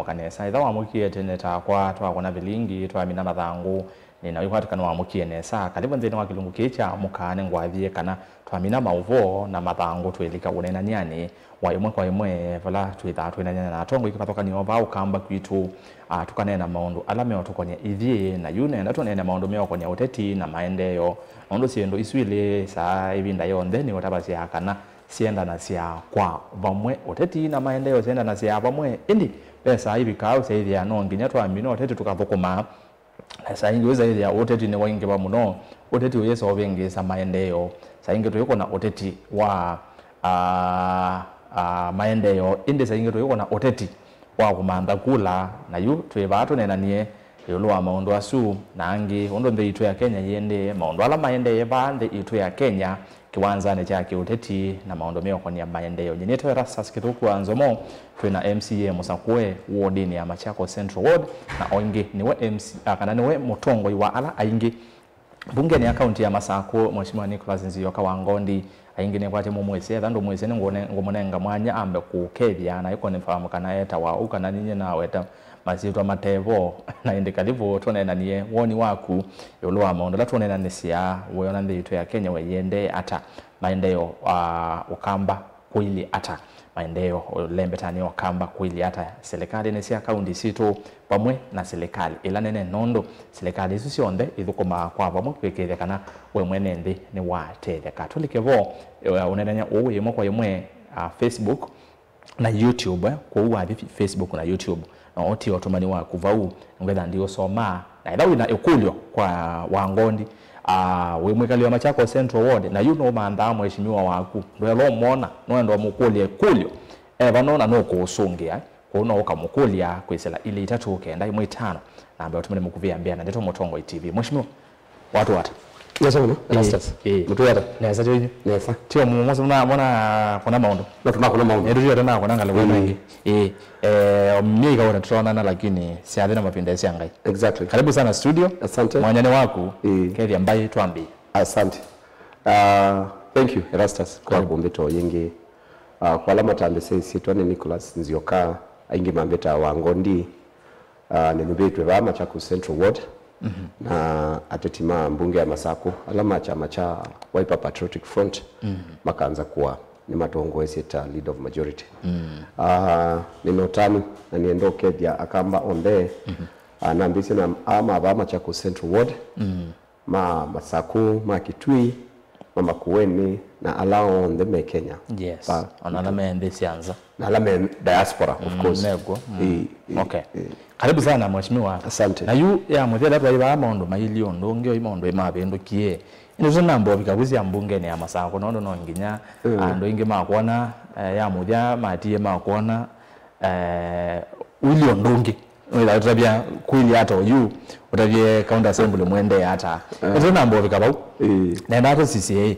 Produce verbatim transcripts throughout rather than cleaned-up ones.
Kanesa, ĩtha wamũkie tene takwa twakũna vilingi, twamina mathangũ, nĩna wĩkwatĩkano wamũkie nesa. Kalĩvo nthĩnĩ wa kĩlungu kĩĩ kya mũkaa nĩngwathie kana twamina maũvoo na mathangũ twĩlika ũneenany'anĩ wa ĩmwe kwa ĩmwe vala twĩthaa twĩneenany'a na atongoi kĩvathũkany'o vaa Ũkamba kwitũ, a, tũkaneena maũndũ ala meũtũkonya ithyĩ, na yu nenda tũneene maũndũ meũkonya ũteti na maendeeo, nũndũ syĩndũ isu ilĩ saa ĩvinda yonthe nĩũtavasya kana syendanasya kwa vamwe. Ũteti na maendeeo syendanasya vamwe, ĩndĩ ve saa ivikaa ũsyaĩthĩa no nginya twamina ũteti tũkathũkũma. Na saa ingĩ ũsyaĩthĩa ũteti nĩwaingĩva mũno, ũteti ũyĩsa ũvĩngĩĩsa maendeeo. Saa ingĩ tũikũna ũteti wa, a, a, maendeeo, ĩndĩ saa ingĩ tũikũna ũteti wa kũmantha kula. Na yu twĩ vaa tũneenanie ĩũlũ wa maũndũ asu na angĩ, ũndũ nthĩ itũ ya Kenya yĩendee, maũndũ ala maendee vaa nthĩ itũ ya Kenya kĩwanzanĩ kya kĩũteti na maũndũ meũkonia maendeeo. Nyie nĩtawa Erastus Kĩthũku wa Nzomo, twĩ na M C A mũsakũe wodinĩ ya Machakos Central Ward, na o ĩngĩ nĩwe M C, a, kana nĩwe mũtongoi wa ala aingĩ mbungenĩ ya kaunti ya Masakũ, Mheshimiwa Nicholas Nzioka wa Ngondi. Aingĩ nĩkwatya mũmwĩsĩ, etha ndũmwĩsĩ nĩngũne-, ngũmũnenga mwanya ambe kũkethya na ĩkonĩfamu kana etawa ũu kana ninyie naweta masyĩtwa matevo. Na ĩndĩ Kalĩvo tũneenanie woni waku ĩũlũ wa maũndũ ala tũneenanĩsya, wĩona nthĩ itũ ya Kenya weyĩendee ata, maendeeo, a, Ũkamba kũilyĩ ata, maendeeo ũlembetanĩ wa Ũkamba kũilyĩ ata silikalĩnĩ sya kaunti sitũ vamwe na silikalĩ ĩla nene, nũndũ silikalĩ isu syonthe ithũkũmaa kwa vamwe kwĩkĩĩthya kana we mwene nthĩ nĩwatetheka. Tũlike vo, e, ũneenany'a ũũ ĩmwe kwa ĩmwe, a, Facebook na YouTube, eh, kwoou wathi Fi-, Facebook na YouTube, na ũtie ũtũmani waku vau, nĩgetha ndiũsomaa. Na ĩla wĩna ĩkũlyo kwa Wangondi, ah, wĩ mwĩkali wa Machakos Central Ward, na yu nũmanthaa mheshimiwa waku, ndwela ũmwona, nũenda ũmũkũlya ĩkũlyo, e vano na nũkũũsũngĩa, kwoou no ũkamũkũlya kwĩsĩla ilĩ itatũ kenda ĩmwe itano, namba ya ũtũmani mũkuvĩ ya mbĩa na ndeto Mũtongoi T V. Mheshimiwa, watu wata? Nesa mũno, Ĩĩ, Erastus. Ĩĩ. Mũtwĩ ata? Nesa tyo inyu. Nesa. Tio mumo mona, mona kuna maũndũ. No, tunakũna maũndũ. Ndio tena kuna ngalo kwa Ĩĩ. Mengi. Ĩĩ. Eh, mimi ikaona tutaonana lakini si adhina mapinda ya Ngai. Exactly. Karibu sana studio. Asante. Mwanya ni waku. Ĩĩ. Kethi ambaye tuambi. Asante. Uh, thank you, Erastus, kwa Karibu. Kumbita yingi. Uh, kwa alama tambe sisi twani Nicholas Nzioka, aingi mambita wa Ngondi. Ah, nĩnuvĩtw'e vaa Machakos Central Ward, na ateti ma mbunge ya Masakũ ala ma kyama kya Wiper Patriotic Front makanza kũa nĩmatongoesye ta lead of majority. Ah, nĩna ũtanu na nĩenda ũkethya Akamba onthe, ah, nambĩĩsye na aa ma vaa Machakos Central Ward, ma Masakũ, ma Kitui, ma Makueni, na ala onthe me Kenya. Yes. Pa- Ona ala me nthĩ sya nza. Na ala me diaspora, of Mm, course. Mekw'o. Mm. Ĩĩ, ĩĩ, Okay. Ĩĩ. Karibu sana, mheshimiwa. Asante. Na yu ya mũthya ĩla twaĩ vaa maũndũ mailye ũndũ ũngĩ, oi maũndũ mavĩndũkie. Ĩndĩ tũnamba ũvika vu sya mbungenĩ ya Masakũ, nũndũ no nginya Mm. andũ aingĩ makwona, eh, ya mũthya matie makwona, eh, ũilye ũndũ ũngĩ. Wĩtha ũtavya kwĩlĩ ata oyu, ũtavye County Assembly mwendee ata. Eh. Ĩtũ namba ũvika vau. Eh. Nenda tũsisye ĩ,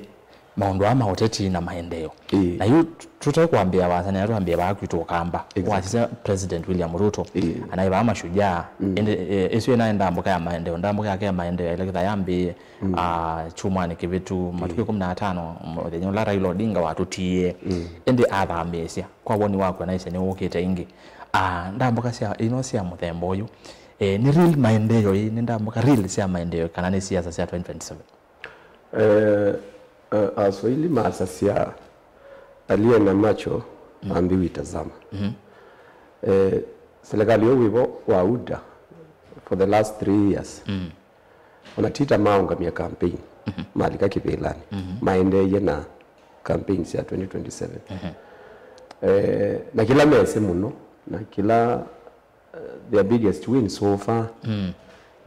maũndũ aa ma ũteti na maendeeo. Eh. Na yu tũte kwambĩa wasania, twambĩa vaa kwitũ Ũkamba. Exactly. Wasisya President William Ruto. Eh. Anaĩ vaa Mashujaa. Mm. Ĩndĩ, eh, ĩsu ĩnaĩ ndambũka ya maendeeo, ndambũka yake ya maendeeo ĩla kĩtha yambĩĩe, mm, ah, kyumwanĩ kĩvĩtu, matukũ ĩkũmi na atano, mũthenya ũla Raila Odinga watũtiie. Mm. Ĩndĩ athamĩĩsya. Kwa woni waku, anaisye nĩwũkĩte ĩngĩ. Ah, ndambũka sya, ino sya mũthemba ũyũ, eh, nĩ real maendeeo ĩ, nĩ ndambũka real sya maendeeo kana nĩ siasa sya twenty twenty-seven? Eh, eh, Waswahili maasasya, "Aliye na macho, mm, ambiwi tazama." Mhm. Eh, serikali yo wĩvo wa UDA for the last three years, mm. Ona tita maũngamya campaign, mhm, malika kĩvĩlanĩ, mhm, maendeeie na campaign sya twenty twenty-seven. Mhm. Eh, na kĩla mese mũno, na kĩla, eh, their biggest win so far, mm,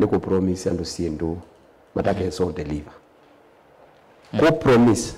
nĩ kũpromise andũ syĩndũ matakesa, mhm, deliver. Mm. Kũ promise,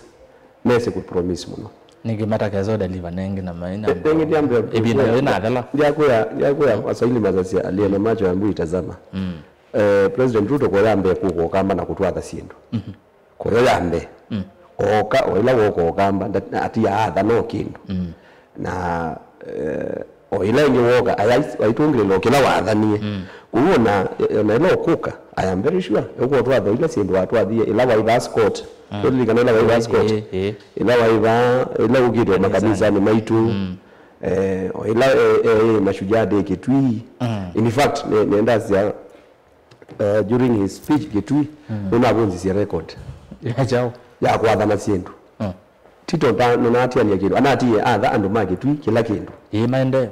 mese kũ promise mũno. Nĩkĩ matakesa deliver nengi na maina? Nengi ndiambe ĩvinda yĩu nathela. Ndiakwĩa, ndiakwĩa, mm, Waswahili masasya, "Aliye na macho ambiwi tazama." Mm. Eh, President Ruto koya mbee kũka Ũkamba na kũtwatha syĩndũ. Mhm. Koyo ya mbee. Mm. Ooka, o ĩla woka Ũkamba, nda-, na atiaa atha no kĩndũ. Mm. Na, eh, o ĩla ĩngĩ woka, ayai-, aitũngĩlĩla o kĩla wathanie. Mm. Kwoou ona, ona ĩla ũkũka, I am very sure, ũkũtwatha ila syĩndũ watwathie, ĩla waivaa Scott. Mm. Ũlilikana ĩla waivaa Scott? Ĩĩ, ĩĩ. Ĩla waivaa, ĩla ũkĩte o makanisanĩ maitũ. Mm. Eh, o ĩla, eh, eh, Mashujaa Day Kitui. Mm. In fact, ne-, nendasya, eh, during his speech Kitui, mm, nĩnavunjisye record. Ya kyaũ? Ya kwathana syĩndũ. Mm. Tito nda-, nũnatiania kĩndũ. Anatie atha andũ ma Kitui kĩla kĩndũ. Ĩĩ, maendeeo.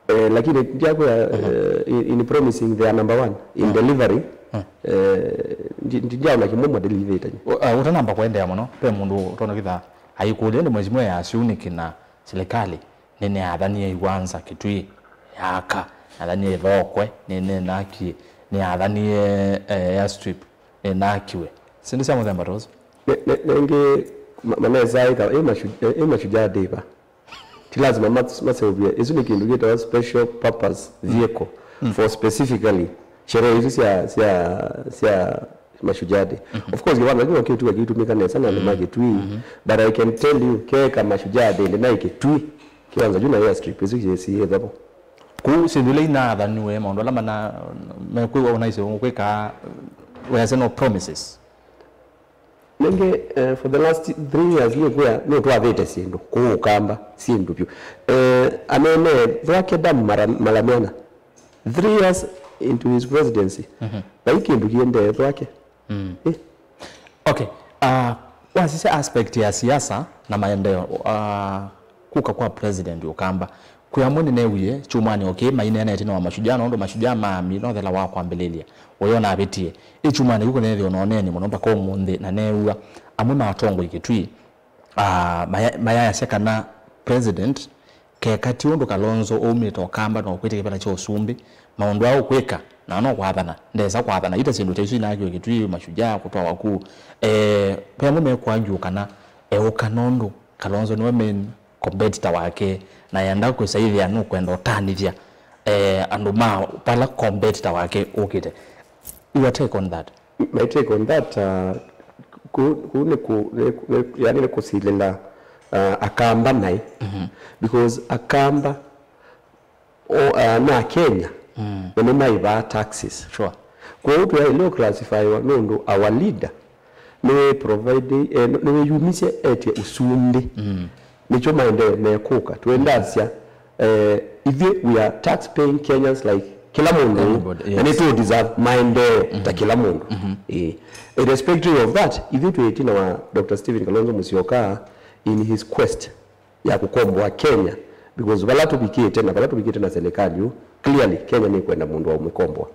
Eh, lakini ndiakwĩa, eh, in, in promising they are number one. In delivery, eh, ndi-, ndi-, ndiaona kĩmwe mwadelivĩte. Ũ-, ah, ũtanamba kũendeea mũno, ve mũndũ ũtonya kwĩtha aikũlya nĩ mheshimiwa ya Asyunĩki na silikalĩ, nĩnĩathanie iwanza Kitui, yaka, nĩathanie ĩthokwe, nĩnĩnakie, nĩathanie, eh, airstrip, nĩnakiwe. Syĩndũ sya mũthemba ta ũsu. Ne-, ne-, nengĩ ma-, manesa ĩka, ĩ mashu-, ĩ Mashujaa Day va. Ti lazima mas-, maseũvye. Ĩsu nĩ kĩndũ kĩtawa special purpose vehicle for specifically sherehe isu sya, sya, sya Mashujaa Day. Of course, kĩwanza kĩu kĩtuka kĩitũmĩka nesa na andũ ma Kitui, but I can tell you, keka Mashujaa Day ndĩnaĩ Kitui, kĩwanza kyu na airstrip ĩsu yĩsĩ yĩthavo. Kũu syĩndũ ila inathaniwe, maũndũ ala mana mekwĩwa ũnaisye ũkwĩka, wĩasya no promises. Nĩngĩ, eh, for the last three years, nĩkwĩa nũtwathĩte syĩndũ kũũ Ũkamba, syĩndũ vyũ. Eh, anene Thwake Dam mara, mara mĩana. Three years into his presidency, vai kĩndũ kĩendee Thwake. Eh. Okay. Uh, wasisya aspect ya siasa na maendeeo, uh, kuka kwa president Ũkamba. Kwĩ amwe nĩneewie kyumwanĩ o kĩĩ maineena ĩtina wa Mashujaa, nũndũ Mashujaa maamina ũthela wa kwambĩlĩlya ũyũ navĩtie. Ĩ kyumwanĩ kĩu kũneethĩwa na ũneeni mũno mpaka ũmũnthĩ, na neew'a amwe ma atongoi Kitui, ah, maya-, mayasya kana president keka ti ũndũ Kalonzo ũmĩte Ũkamba na ũkwĩtya kĩvĩla kya ũsumbĩ, maũndũ aa ũkwĩka na no kwathana, ndesa kwathana. Ita syĩndũ ta isu inakiwe Kitui, Mashujaa kũtwawa kũu. Eh, ve amwe mekũangyũ kana eũka nũndũ Kalonzo nĩwe main competitor wake, na enda kwĩsaĩthĩa nũkwenda ũtanĩthya, eh, andũ ma vala competitor wake ũkĩte. Your take on that? My take on that, uh, ku, ku, nĩ ku, nĩ, nĩ, yani nĩ kũsilĩla, uh, Akamba naĩ. Because Akamba o, uh, na Kenya, na nĩmaĩvaa taxes. Sure. Kwoou tũyaĩle ũclassifywa nũndũ our leader nĩwĩ provide, eh, nĩ-, nĩwĩyumisye etye ũsumbĩ. Nĩkyo maendeeo mekũka. Twendasya, eh, ithyĩ we are tax paying Kenyans like kĩla mũndũ. Anybody, na yes. Nĩtũ deserve maendeeo ta kĩla mũndũ. Eh, irrespective of that, ithyĩ twĩ ĩtina wa Doctor Stephen Kalonzo Musyoka in his quest ya kũkomboa Kenya, because vala tũvikĩte na vala tũvikĩte na serikali yu, clearly Kenya nĩkwenda mũndũ wa ũmĩkomboa.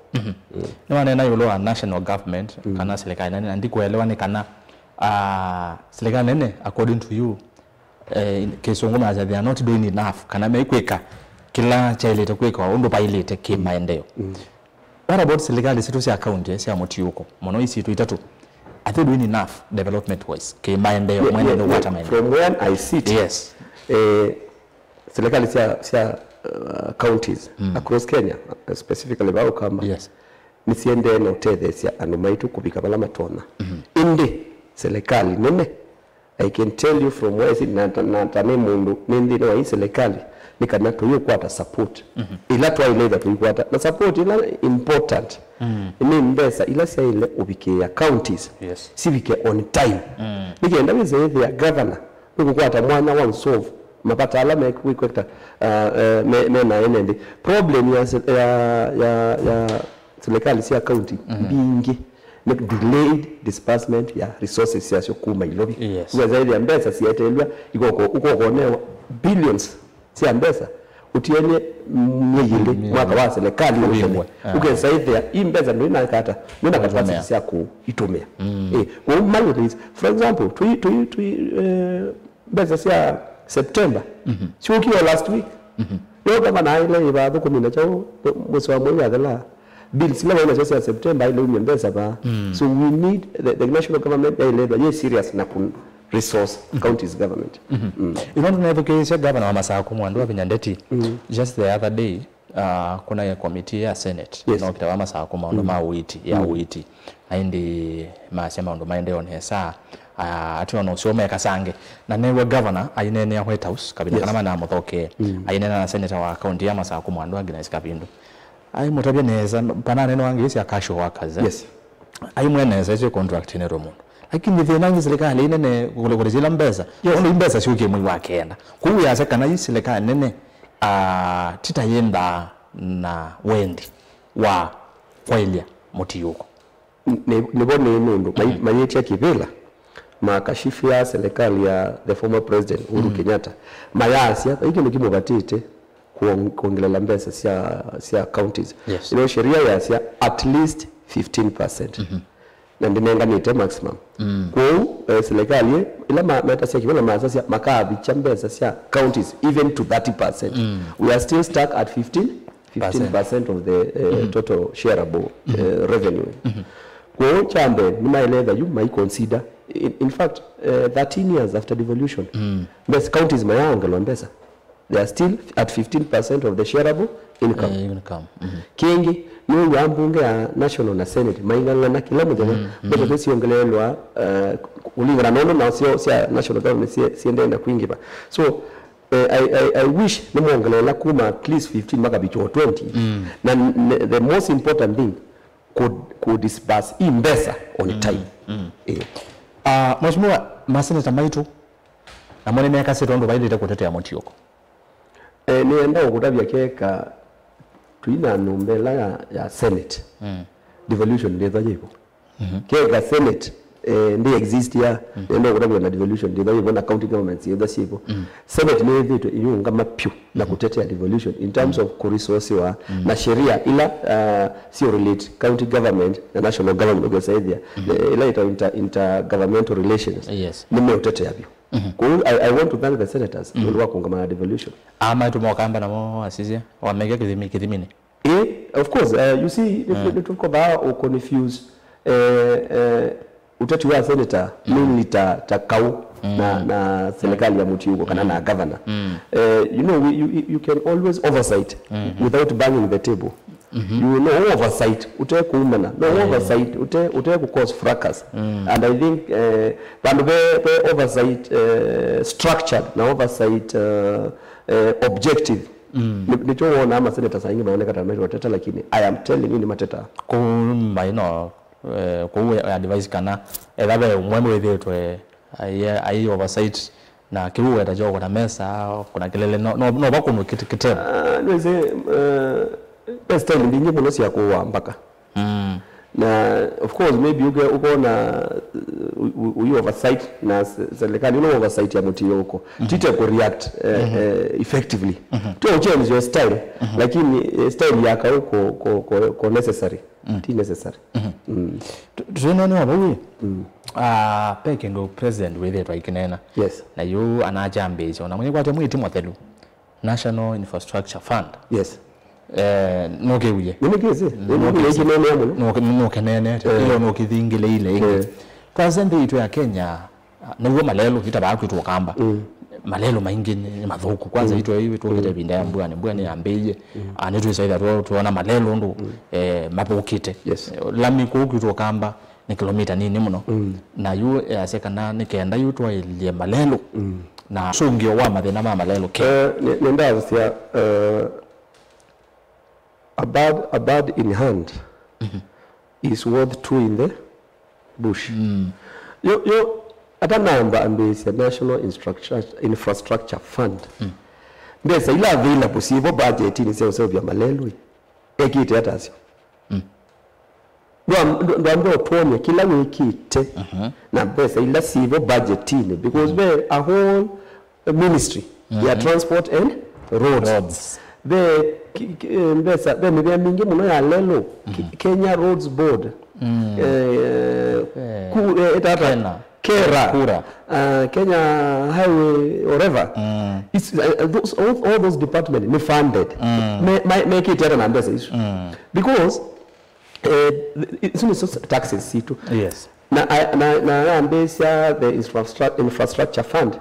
Nĩwaneena ĩũlũ wa national government, kana serikali nene, na ndikuelewa nĩ kana, ah, serikali nene, according to you, eh, kĩsũngũ mayasya they are not doing enough, kana maikwĩka kĩla kyaĩlĩte kwĩka ũndũ vaĩlĩte kĩ maendeeo. What about serikali sitũ sya county, eh, sya mũtiũko? Mũno ii sitũ itatũ. Are they doing enough development wise? Kĩ maendeeo, yeah, mwene yeah, nĩ yeah. Wata maendeeo. From where I sit, yes. Eh, serikali sya, sya, uh, counties across Kenya, uh, specifically va Ũkamba, yes. Nĩsiendee na ũtetheesya andũ maitũ kũvika vala matonya. Ĩndĩ serikali nene I can tell you from where I sit, na, na, na ta nĩ mũndũ nĩ nthĩnĩ wa hii serikali, nĩ kana tũyĩkwata support ĩla twaĩle ĩtha tũikwata. Na support ĩla important nĩ mbesa ila syaĩle ũvikĩĩa counties, yes, sivike on time. Nĩ kenda wĩse ĩthĩa governor nĩkũkwata mwanya wa ũsolve mavata ala mekwĩkweta, uh, uh, me, me na ene nthĩ. Problem ya, se- ya, ya, ya serikali sya county mbingĩ nĩ delayed disbursement ya resources syasyo kuma Ilovi. Yes. Ũkesa ĩthĩa mbesa sieteelw'a ikoko, ũkokonewa billions sya mbesa ũtianie myei ĩlĩ, mm, mwaka wa serikali ũvingwe. Ũkesa ĩthĩa ii mbesa ndũinakata, ndũina capacity sya kũitũmĩa. Eh, kwoou my advice, for example, tui, tui, tui, eh, mbesa sya September syũkie o last week. Leo kama naile ivathũkũmina chao mwezi wa mwei wathela, bills ila wainasyo sya September aile umya mbesa vaa. So we need the, the national government yailethwa ye serious na ku resource counties government. Ĩno nĩnethukĩĩsye gavana wa Masaku Mwandu Wavinya Ndeti just the other day, uh, kuna ye committee ya Senate, yes, nokita wa Masaku maũndũ ma ũiiti, ya ũiiti. Na ĩndĩ masya maũndũ maendee o nesa. Ah, atino no sio mekasange. Na newe governor ainenea White House, kavinda kana mana mũthoke. Ainena na senator wa county ya Masaku Mwandu Agnes Kavindu. Ai mũtavya nesa, pananeno wangi isi a casual workers, eh? Yes. Ai mwenesa isi contract nĩ mũndũ. Lakini thĩna ngi serikali inene kũlekũle zila mbesa. Yes. Ono mbesa sio mwei wa kenda. Kũu yasya kana i serikali nene Ah, tita yĩnthaa na wendi wa kwaĩlya mũtiũko. Nĩ- nĩvo nĩ nũndũ mai- mayĩtya kĩvĩla makashifia serikali ya the former president Uhuru Kenyatta, mayasya vai kĩndũ kĩmũvatĩte kuong- kuongelela mbesa sya sya counties. Yes. Ino sheria yasya at least fifteen percent. Na ndinenganĩte maximum. Kwoou eh, serikali ĩ- ila ma- metasya kĩvĩla masasya makavikya mbesa sya counties even to thirty percent. We are still stuck at fifteen fifteen percent of the uh, total shareable uh, revenue. Kwoou kya mbee nĩmaelethya yu mai consider. In, in fact uh, thirteen years after devolution, mbesa counties mayaongelwa mbesa, they are still at fifteen percent of the shareable income. Eh, income. Kĩngĩ nĩwĩw'aa mbunge ya national na senate maing'ang'ana kĩla mũthenya mbesa ĩsu siongelelwa uh, kũlingana na ũndũ nasyo sya national government sie- siendee na kwingĩva. So Eh, I, I, I wish nĩmwongeleela kuma at least fifteen makavikya o twenty. Na n- the most important thing, ku, ku disburse i mbesa on time. Eh. Ah, Mheshimiwa, maseneta maitũ namo nĩmekasĩte ũndũ vaĩlĩte kũtetea mũtiũko. Eh, nĩenda ũkũtavya keka twina nyũmba ĩla ya, ya senate, devolution ndĩthwa yĩvo. Keka senate eh, ndĩ exist ya nenda kũtavya na devolution ndĩtha yĩvo na county governments yĩtha syĩvo. Senate nĩyĩthĩtwe ĩyũngama pyũ na kũtetea devolution in terms of kũresourciwa na sheria ila uh, sio relate county government na national government ũkesaĩthĩa ila ita inter, intergovernmental relations. Yes. Nĩmeũtetea vyũ. Kũu I, I want to thank the senators nũndũ wa kũũngama na devolution. Ama tũmokamba namo asisya wameke kĩthimi kĩthiminĩ. Eh, of course, uh, you see, nĩtũkovaa ũ confuse eh, eh, ũteti wa senator mainly ta, ta kau na, na serikali ya mũtiũko kana na governor. Eh, you know, we, you, you can always oversight without banging the table. You know, oversight ũte kuumana, no oversight ũte, ũte ku cause fracas. And I think eh, vandũ ve, ve oversight eh, structured na oversight eh, eh, objective. Nĩ- nĩkyo wonaa maseneta saa ingĩ maoneka ta mewateta, lakini I am telling you nĩ mateta. Kũu maĩ no eh, kũu we advice kana etha ve ũmwe mwĩthĩtwe ai, ai oversight na kĩu weta kyoko na mesa kuna kelele no, no, no vakunwe kĩtema. Ah, nĩwĩsĩ eh, ve style mbingĩ mũno sya kũũa mbaka. Na of course maybe uke ukona uh, u- u- uyu oversight na se- serikali ino oversight ya mũtiũko tite ku react eh, eh, effectively to change your style, lakini eh, style ya kau ko, ko, ko, ko necessary ti necessary. Mm. Tũinene wa vau ĩ ah, pe kĩndũ president wĩthĩtwe aikinena. Yes. Na yu anachambĩsya ona mwenye kwate mwĩti mũthelu National Infrastructure Fund. Yes. Eh, nũkĩwie. Nĩnĩkĩsĩ. Nũkĩnenea mũno. Nũkĩnenete ĩlo nũkĩthingĩlĩile ĩngĩ. Twasya nthĩ itũ ya Kenya nĩw'o malelũ ita vaa kwitũ ũkamba. Malelũ maingĩ nĩ mathũku kwanza itũ ĩĩ tũkĩte ĩvinda ya mbua nĩ mbua nĩ yambĩie. Ah, nĩtwĩsaitha tuona malelũ ũndũ eh, mathũkĩte. Yes. Lami kũu kwitũ ũkamba nĩ kilomita nini mũno. Na yu easya kana nĩ kenda yu twaĩlye malelũ na sũngĩo wa mathĩna ma malelũ ke. Eh, nĩ- nĩndasya eh, a bird, a bird in hand is worth two in the bush. Yo, yo atanamba ambĩĩsya National Infrastructure, Infrastructure Fund, mbesa ila available syĩvo budgetinĩ sya ũseũvya malelũ ĩ, ekĩte atasyo? Ndwambia ũtwony'a kĩla wĩkĩte na mbesa ila syĩvo budgetinĩ, because ve a whole ministry ya transport and roads. Roads. Ve ki- ki- eh, mbesa ve mĩvĩa mingĩ mũno ya lelũ. Ki- Kenya Roads Board. Eh, ku- eh, ĩtata- Kena. Kera. Kura. Uh, Kenya Highway, whatever. It's, uh, those, all, all those departments ni funded. Me- ma- mekĩte ata na mbesa isu? Because eh, th- isu nĩsyo taxes sitũ. Yes. Na, na, na yambĩĩsya the infrastru- infrastructure fund,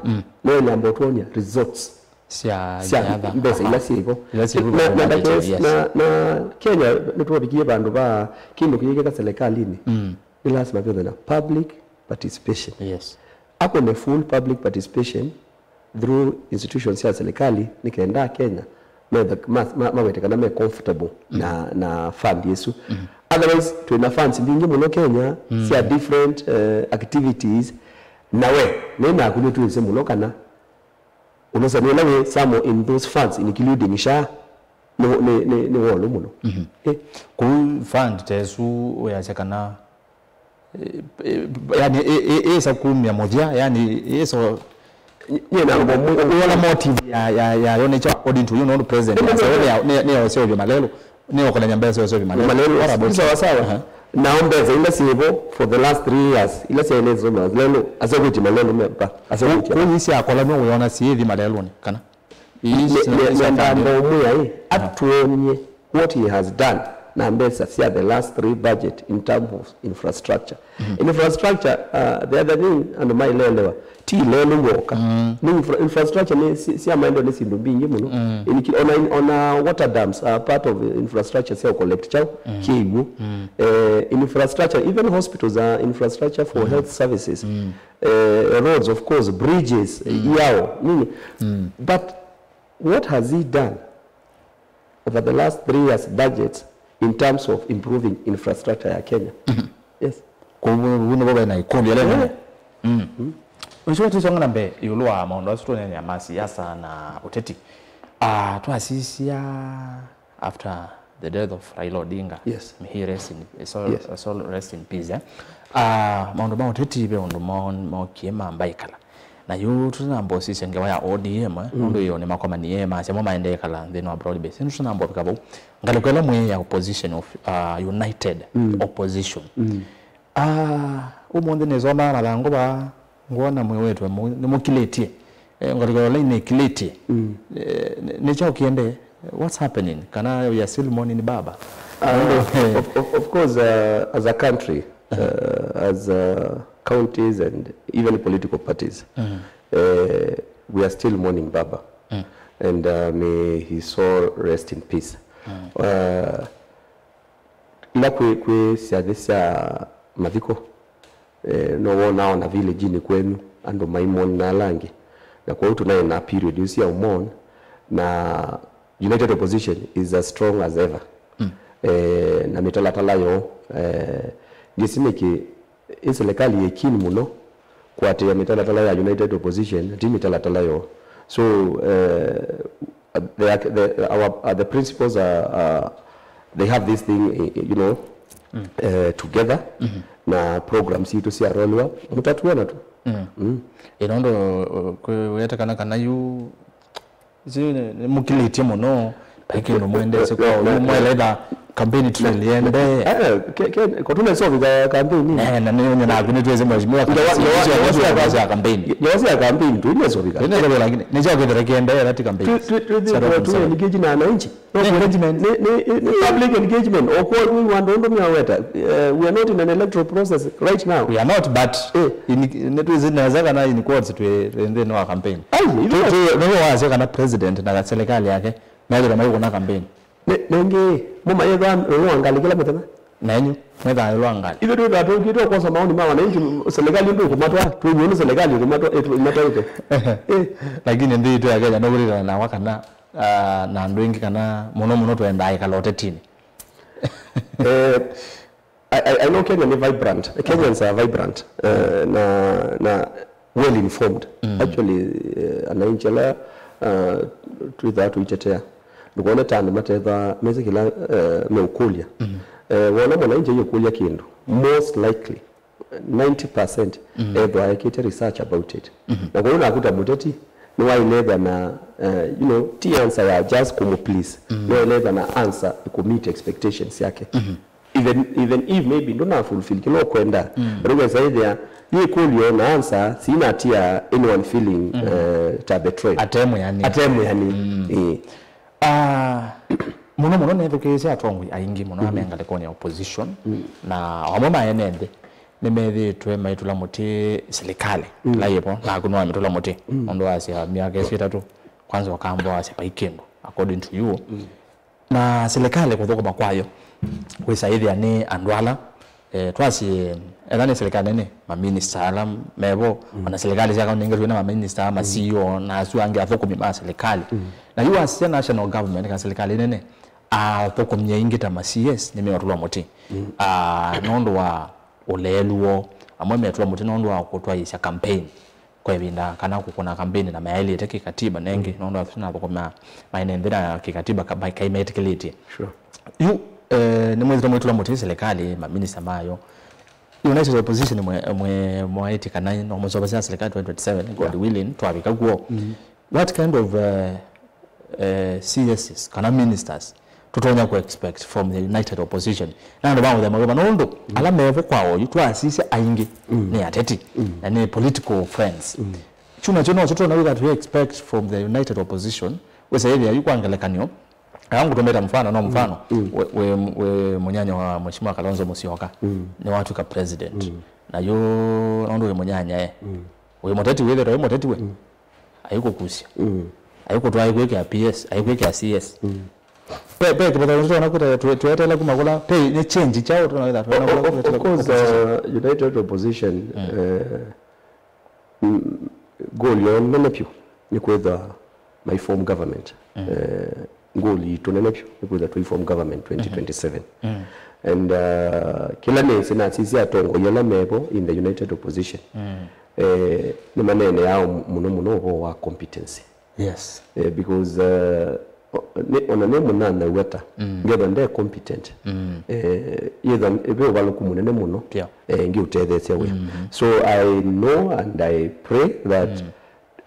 no ĩnamba ũtwony'a results sya sya nyatha. Mbesa ila syĩvo. Ila syĩvo na, na, na, budget, yes. Na, na Kenya nĩtwavikie vandũ va kĩndũ kĩyĩkĩka serikalinĩ. Nĩ lazima vyothe na public participation. Yes. Ako ne full public participation through institutions sya serikali nĩ kenda Akenya metha- ma- ma- mawete kana me comfortable na, na fund ĩsu. Otherwise twĩ na funds mbingĩ mũno Kenya sya different uh, activities, na we nĩ naku nĩ twĩsĩ mũno kana Ũlũsani ũla wĩ somewhere in those funds, including SHA, nĩ, nĩ, nĩ, nĩ wolu mũno. Eh, Kũu fund ta ĩsu wĩasya kana, eh, eh, yani, ĩ- ĩ- ĩsa kumya mũthya, yani, ĩsa nyie na ngomũ- ũona motive ya, ya, ya yonekya according to you, nũndũ president nĩ- nĩ- nĩ- nĩ- nĩ- nĩyose ũvyo malelũ, nĩokolany'a mbesa yose ũvyo malelũ. Malelũ. What about sawa sawa. Aha. Nao mbesa ila syĩvo for the last three years, ila syaelezwa malelũ, asekwĩtye malelũ mepa, asekwĩtye. Kũu isyakolanwa wĩona syĩthi malelũnĩ, kana? Nĩ- nĩ- nĩ- nenda ndũmwĩa ĩ, atwony'e what he has done na mbesa sya the last three budget in terms of infrastructure. Infrastructure, uh, the other thing, andũ mailelewa, ti ilelũ yoka. Nĩ infra- infrastructure nĩ si- sya maendeleo nĩ syĩndũ mbingĩ mũno. Iniki- ona, ona water dams are part of infrastructure sya collect chao kĩw'ũ. Eh, infrastructure, even hospitals are infrastructure for health services. Eh, roads, of course, bridges, eh, iao, nini. But what has he done over the last three years budget in terms of improving infrastructure ya Kenya? Yes. Kũu nĩvo ve na ĩkũlyo ĩla nene. Ũcio tũsonga na mbee ĩũlũ wa maũndũ asu tũneenea ma siasa na ũteti. Ah, twasisya after the death of Raila Odinga, yes, may he rest in, his soul, yes, soul rest in peace, eh? Ah, maũndũ ma ũteti ve ũndũ mo- mokie mamba ĩkala. Na yu tũtinamba ũsisya ngewa ya O D M, eh, nũndũ ĩyo nĩmakomanie, masya mo maendee kala nthĩnĩ wa broad base. Ĩndĩ tũtinamba ũvika vau. Ngalĩko ĩla mwĩ ya opposition of, uh, united opposition. Ah, ũmũnthĩ nĩsomaa mathangũ vaa, ngwona mwĩwĩtwe nĩmũkilĩtye. Eh, ngalĩko ĩla nĩkilĩtye. Eh, nĩ- nĩkyo kĩende. What's happening? Kana we are still mourning baba? Uh, of, of, of course, uh, as a country, uh, as uh, counties and even political parties, uh, we are still mourning Baba. And uh, may his soul rest in peace. Uh, ila kwĩ, kwĩ syathĩ sya mathiko, eh, no wonaa ona village-inĩ kwenyu andũ maimona ala angĩ. Na kwoou tũnaĩ na period ĩsu ya ũmon, na united opposition is as strong as ever. Eh, na mĩtalatala yoo, eh, ngĩsi nĩkĩ ĩ silikalĩ yĩ keen mũno kũatĩĩa mĩtalatala ya united opposition, ti mĩtalatala yoo. So, eh, they are, the, our, uh, the principals are, are, they have this thing, eh, you know, eh, together na programs sitũ sya rolwa, mũtatuona tu. Ĩno ndo, uh, kwĩweta kana, kana yu, si nĩ- nĩmũkilĩtye mũno, vai kĩndũ mwendesye kwa ũyũ, mwaĩla ĩtha campaign trail yende. Eh, ke- ke- ko tũnesovika campaign. Eh, na nĩ- nĩ- naku nĩtwĩsĩ mheshimiwa kana ngewa- si- ngewa- ngewa sya campaign. Ngewa sya campaign tũinesovika. Nĩnasovika, lakini nĩkyo kĩthĩra kĩendee, that campaign. Tũ- tũ- tũ- Sya tũ- tũ- tũ- engage na wananchi. No, nĩ engagement. Nĩ- nĩ- nĩ public engagement. Okw'o wĩw'a ndũndũ mĩaweta. Eh, we are not in an electoral process right now. We are not, but in- nĩtwĩsĩ nesa kana in quotes twĩ twĩ nthĩnĩ wa campaign. Ai, ithuĩ- Tũ- tũ- nĩwe wasya kana president na serikali yake methĩwa maikũna campaign. Nĩ- nĩngĩ mũmayĩthwa nĩwangalĩ kĩla mũthenya. Na enyu mwĩthaa ĩlwa ngalĩ. Ithuĩ twĩthaa tũkĩte kwosa maoni ma wananchi, serikali ndũkũmatwa, twĩw'e nĩ serikali ĩkũmatwa, ĩtũ- ĩmatwaĩte. Eh. Lakini nthĩ itũ ya Kenya nũvĩtĩte na nawa kana, ah, na andũ aingĩ kana mũno mũno twendaa ĩkala ũtetinĩ. Eh, I, I, I know Kenya nĩ vibrant. Kenyans are vibrant. Eh, na, na well informed. Actually, eh, ananchi ala, ah, twĩthaa tũitetea. Ndũkone ta andũ matethaa mesĩ kĩla, eh, meũkũlya. Eh, wona mwananchi ayũkũlya kĩndũ, most likely, ninety percent ethwa ekĩte research about it. Na kwoou naku ta mũteti, nĩwaĩle ethwa na, eh, you know, ti answer ya just kũmũ please. Nĩwaĩle ethwa na answer ĩkũmeet expectations syake. Even, even if maybe ndũna fulfill kĩla ũkwenda, but ũkesa ĩthĩa yĩkũlyo na answer sinatia anyone feeling, eh, ta betrayed. Atemwĩani. Atemwĩani. Eh. Ah, mũno mũno nĩthukĩĩsye atongoi aingĩ mũno me ngalĩkonĩ ya opposition, na amwe ma ene nthĩ nĩmethĩĩtwe maitũla mũtĩ silikalĩ ĩla yĩvo, naku nĩwamĩtũla mũtĩ nũndũ wasya myaka ĩsu ĩtatũ, kwanza ũkamba wasya vai kĩndũ according to you. Na silikalĩ kũthũkũma kwayo, wĩsa ĩthĩa nĩ andũ ala, eh, twasye, etha nĩ silikalĩ nene, maminista ala mevo, ona silikalĩ sya kaunti ingĩ twĩna maminista, ma C E O, na asu angĩ athũkũmi ma silikalĩ. Na yu wasisya national government, kana silikalĩ nene, athũkũmi aingĩ ta ma C S nĩmeũtũlwa mũtĩ. Ah, nũndũ wa ũleelu woo, amwe metũlwa mũtĩ nũndũ wa kũtwaĩĩsya campaign. kwa ĩvinda kana kũkũna kampeni na mayaĩlĩte kĩkatiba nengĩ, nũndũ asu nathũkũmaa maĩ na nthĩ na kĩkatiba ka-, ma-, kaĩ metĩkĩlĩtye. Sure. Yu, eh, nĩmwĩthĩtwe mwĩtũla mũtĩ silikalĩ, maminista mayo. United Opposition mwe, mwe, mwaĩtye kana no mũseũvasya silikalĩ twenty twenty-seven, God willing, twavika kw'o. What kind of, eh, eh, C Ss kana ministers tũtonya kũ expect from the United Opposition? Na andũ ma mũthemba wĩva? Nũndũ ala mevo kwa oyu twasisya aingĩ nĩ ateti na nĩ political friends. Kyu nakyo nokyo tũtonya kwĩka tũ expect from the United Opposition. Wĩsa ĩthĩa yu kwa ngelekany'o, aa ngũtũmĩte mfano, no mfano, wĩ, wĩ, wĩ mũnyanya wa Mheshimiwa Kalonzo Musyoka nĩwatw'ĩka president. Na yu nũndũ wĩ mũnyanya e, wĩ mũteti, wĩthĩtwe wĩ mũteti we, aikũkusya, aikũtwaa, aikwĩkĩa P S, aikwĩkĩa C S. Pe, pe kĩvathũkany'o tũtonya kwĩta twe-, tweteela kuma kũla, pe nĩ change kyaũ tũtonya kwĩta tũtonya kwĩta Of course, uh, United Opposition, uh, mm, goal yoo nene vyũ nĩ kwĩthwa mai form government. Eh, goal yitũ nene vyũ nĩ kwĩthwa tũi form government twenty twenty-seven. And, uh, kĩla nĩsĩ nasisya atongoi ala mevo in the United Opposition, eh, nĩmaneeneaa mũno mũno ũvoo wa competency. Yes. Eh, because, uh, o-, nĩ, ona nĩ mũnyanyaũ ata, ngetha nde competent. Eh, yĩtha ĩve ũvalũku mũnene mũno, eh, ngĩũtetheesya we. So I know and I pray that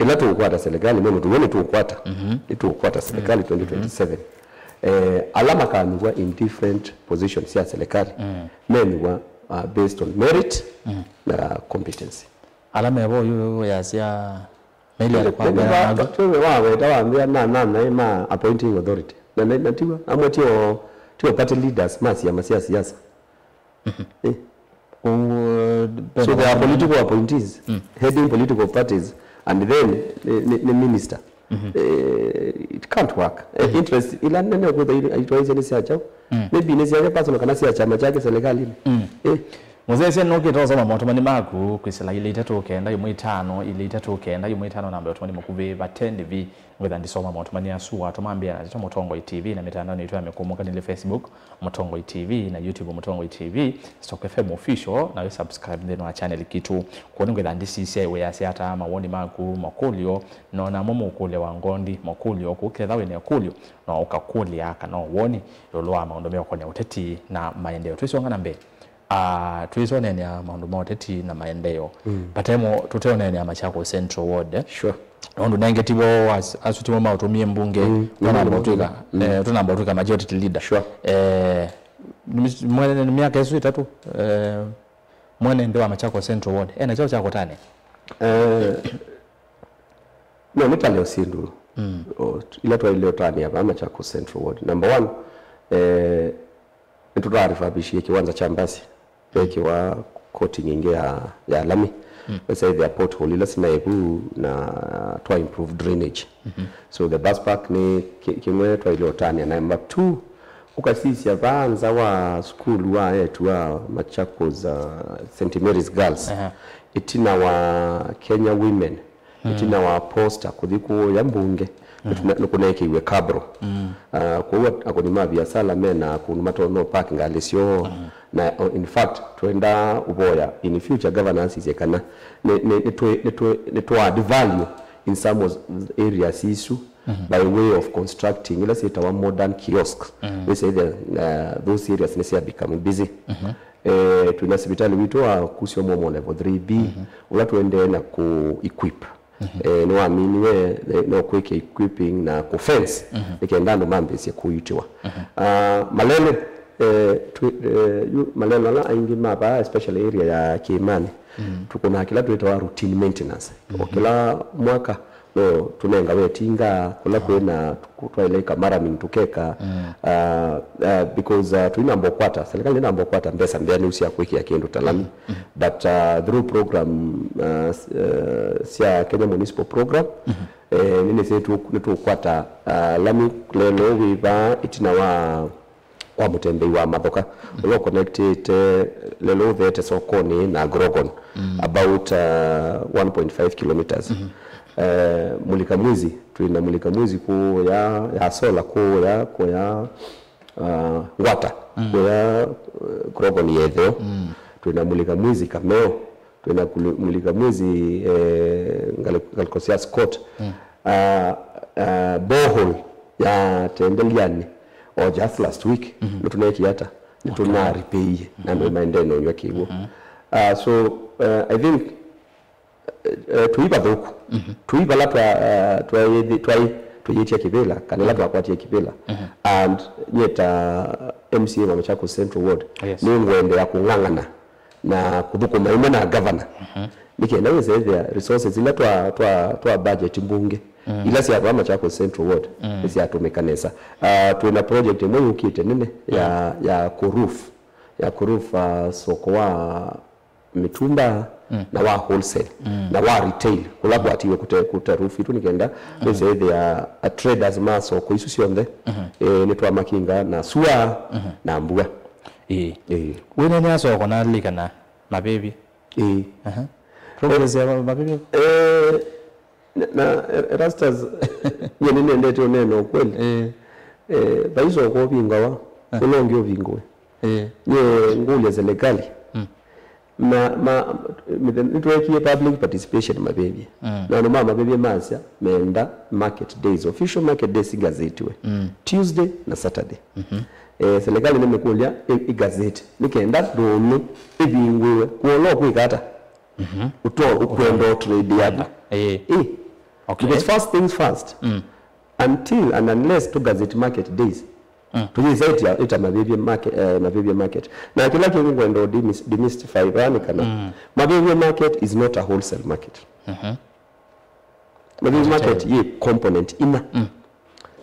ĩla tũũkwata serikali, nũndũ tũw'e nĩtũũkwata, nĩtũũkwata serikali twenty twenty-seven. Eh, ala makanyuvwa in different positions sya serikali, menyuvwa, uh, based on merit na competency. Ala mevo yu yasya Meli ya kwa Nĩnĩ kwa wa- nanga. Twĩwe waweta wambĩa na nanaĩ ma appointing authority. Na, na, na tiwa, amwe tio, tio party leaders ma siama sia siasa. Eh. Kũu, eh, So there are political appointees heading political parties and then ni, ni, ni minister. Eh, it can't work. Eh, interest ila nene kwĩtha aitwaisye nĩ sya chao. Maybe nĩ syake personal kana sya chama chake serikalinĩ. Eh. Mũsyaĩĩsya nũkĩte ũsoma motumani maku kwĩsĩla ilĩ itatũ kenda ĩmwe itano, ilĩ itatũ kenda ĩmwe itano, namba ya ũtumani mũkuvĩ vate ndĩvi. Ngwĩtha ndisoma motumani asu watũma mbĩa na ndeto Mũtongoi T V na mĩtandaonĩ yitũ ya mĩkũmũkanĩlye, Facebook Mũtongoi T V na YouTube Mũtongoi T V, Stock F M Official, na wĩ subscribe nthĩnĩ wa channel kitũ. Kwondũ ngwĩtha ndisisya wĩasya ata, mawoni maku, makũlyo, na ona amwe mũkũlyo wa ngondi, makũlyo kũu ketha wĩna ĩkũlyo, no ũkakũlya kana woni ĩũlũ wa maũndũ meũkonĩa ũteti na maendeeo. Twĩsonga na mbee. Ah, twĩsoneenea maũndũ ma ũteti na maendeeo. Patemo, tũteoneenea Machakos Central Ward, eh? Sure. Nũndũ nenge tivo as-, asu tivo maũtũmie mbunge, mm, tũnamba ũtwĩka, mm, eh, tũnamba ũtwĩka majority leader. Sure. Eh, nĩ, mwene, nĩ myaka ĩsu ĩtatũ, eh, mwene nthĩ wa Machakos Central Ward ena kyaũ kya kũtanĩa? Eh, no, nĩ taleo syĩndũ, mm, o, ila twaile ũtanĩa vaa Machakos Central Ward. Number one, eh, nĩtũtarifabishie kĩwanza kya mbasi, vekĩwa coating ĩngĩ ya, ya lami. Mm. Wesa ĩthĩa pothole ila sinaĩ vu na twa improve drainage. Mm-hmm. So the bus park nĩ kĩ-, kĩmwe twaile ũtanĩa. Number two, ũkasisya vaa nza wa sukulu wa etu wa Machakos, uh, Saint Mary's Girls. Aha. Ĩtina wa Kenya Women, mm, ĩtina wa posta kũthi kũya mbunge, mm, nĩtũne-, nĩkũneekĩiwe cabro. Mm. Ah, kwoou at-, akũni ma viasala mena kũndũ matonya park ngalĩ syoo. Mm. Na, o, in fact, twenda ũvoya in future governor asisye kana nĩ, nĩ, nĩtwĩ-, nĩtwĩ-, nĩtwa add value in some of areas isu, mm-hmm, by way of constructing ila syĩtawa modern kiosks. Mm. Wĩsa ĩthĩa, uh, those areas nĩsya become busy. Mm-hmm. Eh, twĩna sivitali witũ wa Kusio Momo level three B, mhm, ũla tũendee na kũ equip. Mhm. Eh, nĩwaminiwe, eh, no kwĩke equipping na kũ fence, mhm, nĩ kenda andũ mambĩĩsye kũitĩwa. Mhm. Ah, malelũ, eh, twĩ-, eh, yu-, malelũ ala aingĩ ma vaa, especially area ya Kĩĩmanĩ, mhm, tũkũnaa kĩla twĩtawa routine maintenance. O, mhm, kĩla mwaka, no tũnengawe ĩtinga kũla kwĩna twaĩle ĩka maraming tũkeka, mm, uh, uh, because, uh, tũinamba ũkwata, serikali ndĩnamba ũkwata mbesa mbeanĩu sya kwĩkĩa kĩndũ ta lami. Mm. But, uh, through program, uh, s-, uh, sya Kenya Municipal Program, mm-hmm, eh, nĩnĩsĩ nĩtũ-, nĩtũkwata, uh, lami lelũ wĩ vaa ĩtina wa wa mũtembei wa mathoka, ũla ũconnectĩte lelũ ũtheete sokonĩ na Grogon, mm, about, uh, one point five kilometers. Mm-hmm. Eh, Mulika Mwizi, twĩ na Mulika Mwizi kũya ya sola kũya, kũya, uh, Ngwata, mm, kũya, uh, Grogon ya ĩtheo. Mm. Twĩ na Mulika Mwizi Kameo, Twĩna kuli-, mulika mwezi, eh, ngali-, ngalĩko sya Scott. Mm. Ah, ah, borehole ya Tendeliani, or just last week, mm-hmm, nĩtũneekie ata? Okay. Nĩtũnaripĩie, na andũ, mm-hmm, maendee na ũnyw'a kĩw'ũ. Mm-hmm. Ah, so, eh, I think, eh, eh, tũi vathũku. Mm-hmm. Tũi vala twa, eh, twaĩ-, twaĩ tũyĩtya kĩvĩla, kana ĩla, mm-hmm, twakwatie kĩvĩla. Mm-hmm. And nyie ta M C A wa Machakos Central Ward, yes, nĩngũendeea kũng'ang'ana na kũthũkũma ĩmwe na governor. Mhm. Nĩ kenda wĩsethĩa resources ila twa, twa, twa budget mbunge, mm, ila sya vaa Machakos Central Ward, mm, nĩsyatũmĩka nesa. Ah, twĩ na project ĩmwe yũkĩte nene ya, mm, ya kũ roof, ya kũ roof, ah, soko wa mĩtumba, mm, na wa wholesale, mm, na wa retail, kũla kwatiwe kũte, kũte roof itũ nĩ kenda, mm, wĩsethĩa a traders ma soko isu syonthe, mhm, eh, nĩtwamakinga na sua, mhm, na mbua. Ĩĩ. Ĩĩ. Wĩneenea soko nalilikana mavĩvye. Ĩĩ. Aha. Progress ya mavĩvye. Eh, na, na Erastus, nyie nĩnendete ũneena ũkweli. Ĩĩ. Eh, vai soko ũvingawa, ah, ũla ũngĩ ũvingũwe. Ĩĩ. Nyie ngũlya serikali. Mm. Ma, ma, mithe-, nĩtweekie public participation mavĩvye. Mm. Na andũ ma mavĩvye masya menda market days, official market days igazetiwe. Mm. Tuesday na Saturday. Mhm. Eh, serikali nĩmĩkũlya ĩ-, igazeti nĩ kenda ndũnyũ ĩvingũĩwe kwola kwĩka ata? Mhm. Ũto-, ũkwenda trade yaku. Ĩĩ. Ĩĩ. Okay. Because first things first. Mm. Until and unless tũgazeti market days, mm, tũyĩsa ĩta, ĩta mavĩvye market, eh, mavĩvye market. Na kĩla kĩngĩ ngwenda ũ demis-, demystify vaa nĩ kana, mm, mavĩvye market is not a wholesale market. Mhm. Mavĩvye market yĩ component ina. Mm.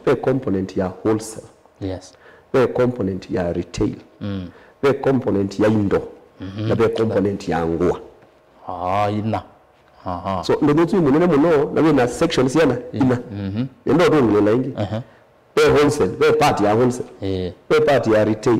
Ve component ya wholesale. Yes. Ve component ya retail. Mm. Ve component ya indo. Mhm. Na ve component ya ngũa. Ah, ina. Aha. So, ndũnyũ ti mũnene mũno, na wĩna section syana ina. Mhm. Ĩndo tũngĩlĩla ĩngĩ. Aha. Ve wholesale, ve part ya wholesale. Eh. Ve part ya retail.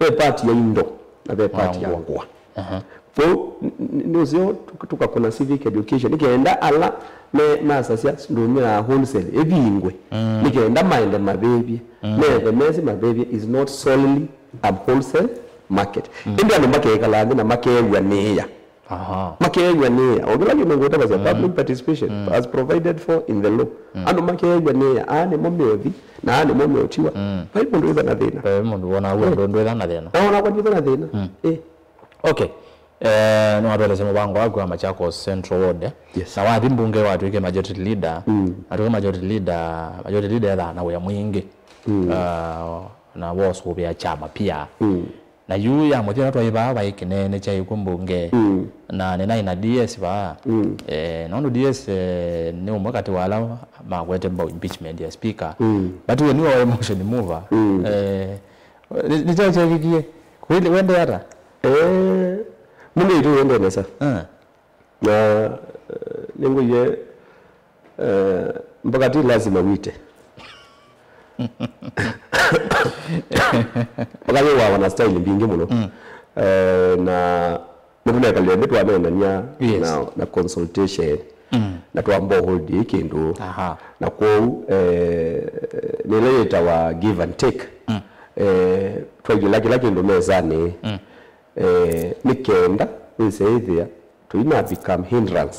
Ve part ya indo, na ve part ya ngũa. Aha. Kwoou, n-, n-, nĩ ũseo tũka-, tũkakũna civic education. Nĩ kenda ala me, masasya ndũnyũ ya wholesale ĩvingwe. Mm. Nĩ kenda maende mavĩvye. Mm. Methe mesĩ mavĩvye is not solely a wholesale market. Mm. Ĩndĩ andũ makeĩkala nthĩ na makeew'anĩĩa. Aha. Makeew'anĩĩa. O kĩla kĩndũ ngũtavasya, mm, public participation, mm, as provided for in the law. Mm. Andũ makeew'anĩĩa, aa nĩmo meũthi, na aa nĩmo meũtiwa. Mm. Vai mũndũ wĩva na thĩna. Vai mũndũ wona w'o, eh, ndũ, ndwĩtha na thĩna. Na ona kwa ndwĩtha na thĩna. Mm. Eh. Okay. Eh, nĩwatũelesya mũvango waku wa Machakos Central Ward, eh? Yes. Na wathi mbunge watw'ĩke majority leader. Mm. Atw'ĩke majority leader, majority leader ethaa na wĩa mwingĩ. Mm. Ah, na wosũvĩa kyama pia. Mm. Na yu ya mũthya twaĩ vaa vaĩ kĩneenĩ kyaĩ kw'o mbunge. Mm. Na nĩnaĩ na D S vaa. Mm. Eh, nũndũ D S, eh, nĩ ũmwe katĩ wa ala makwete mbau impeachment ya speaker. Mm. But we nĩwe waĩ motion mover. Mm. Eh, nĩ, nĩ kyaũ kyeekikie? Kwĩlĩ wende ata? Eh, mũndũ ĩtũ wende nesa. Ah. Na, eh, nĩngũie, eh, mpaka ti lazima wĩte. Mpaka yĩwawa na style mbingĩ mũno. Mm. Eh, na nĩtũnekalile nĩ twaneenania, yes, na, na consultation. Mm. Na twamba hold ĩ kĩndũ. Aha. Na kwoou, eh, nĩla yĩtawa give and take. Mm. Eh, twailĩla kĩla kĩndũ mesanĩ. Mm. Eh, nĩ kenda wĩse ĩthĩa tũina become hindrance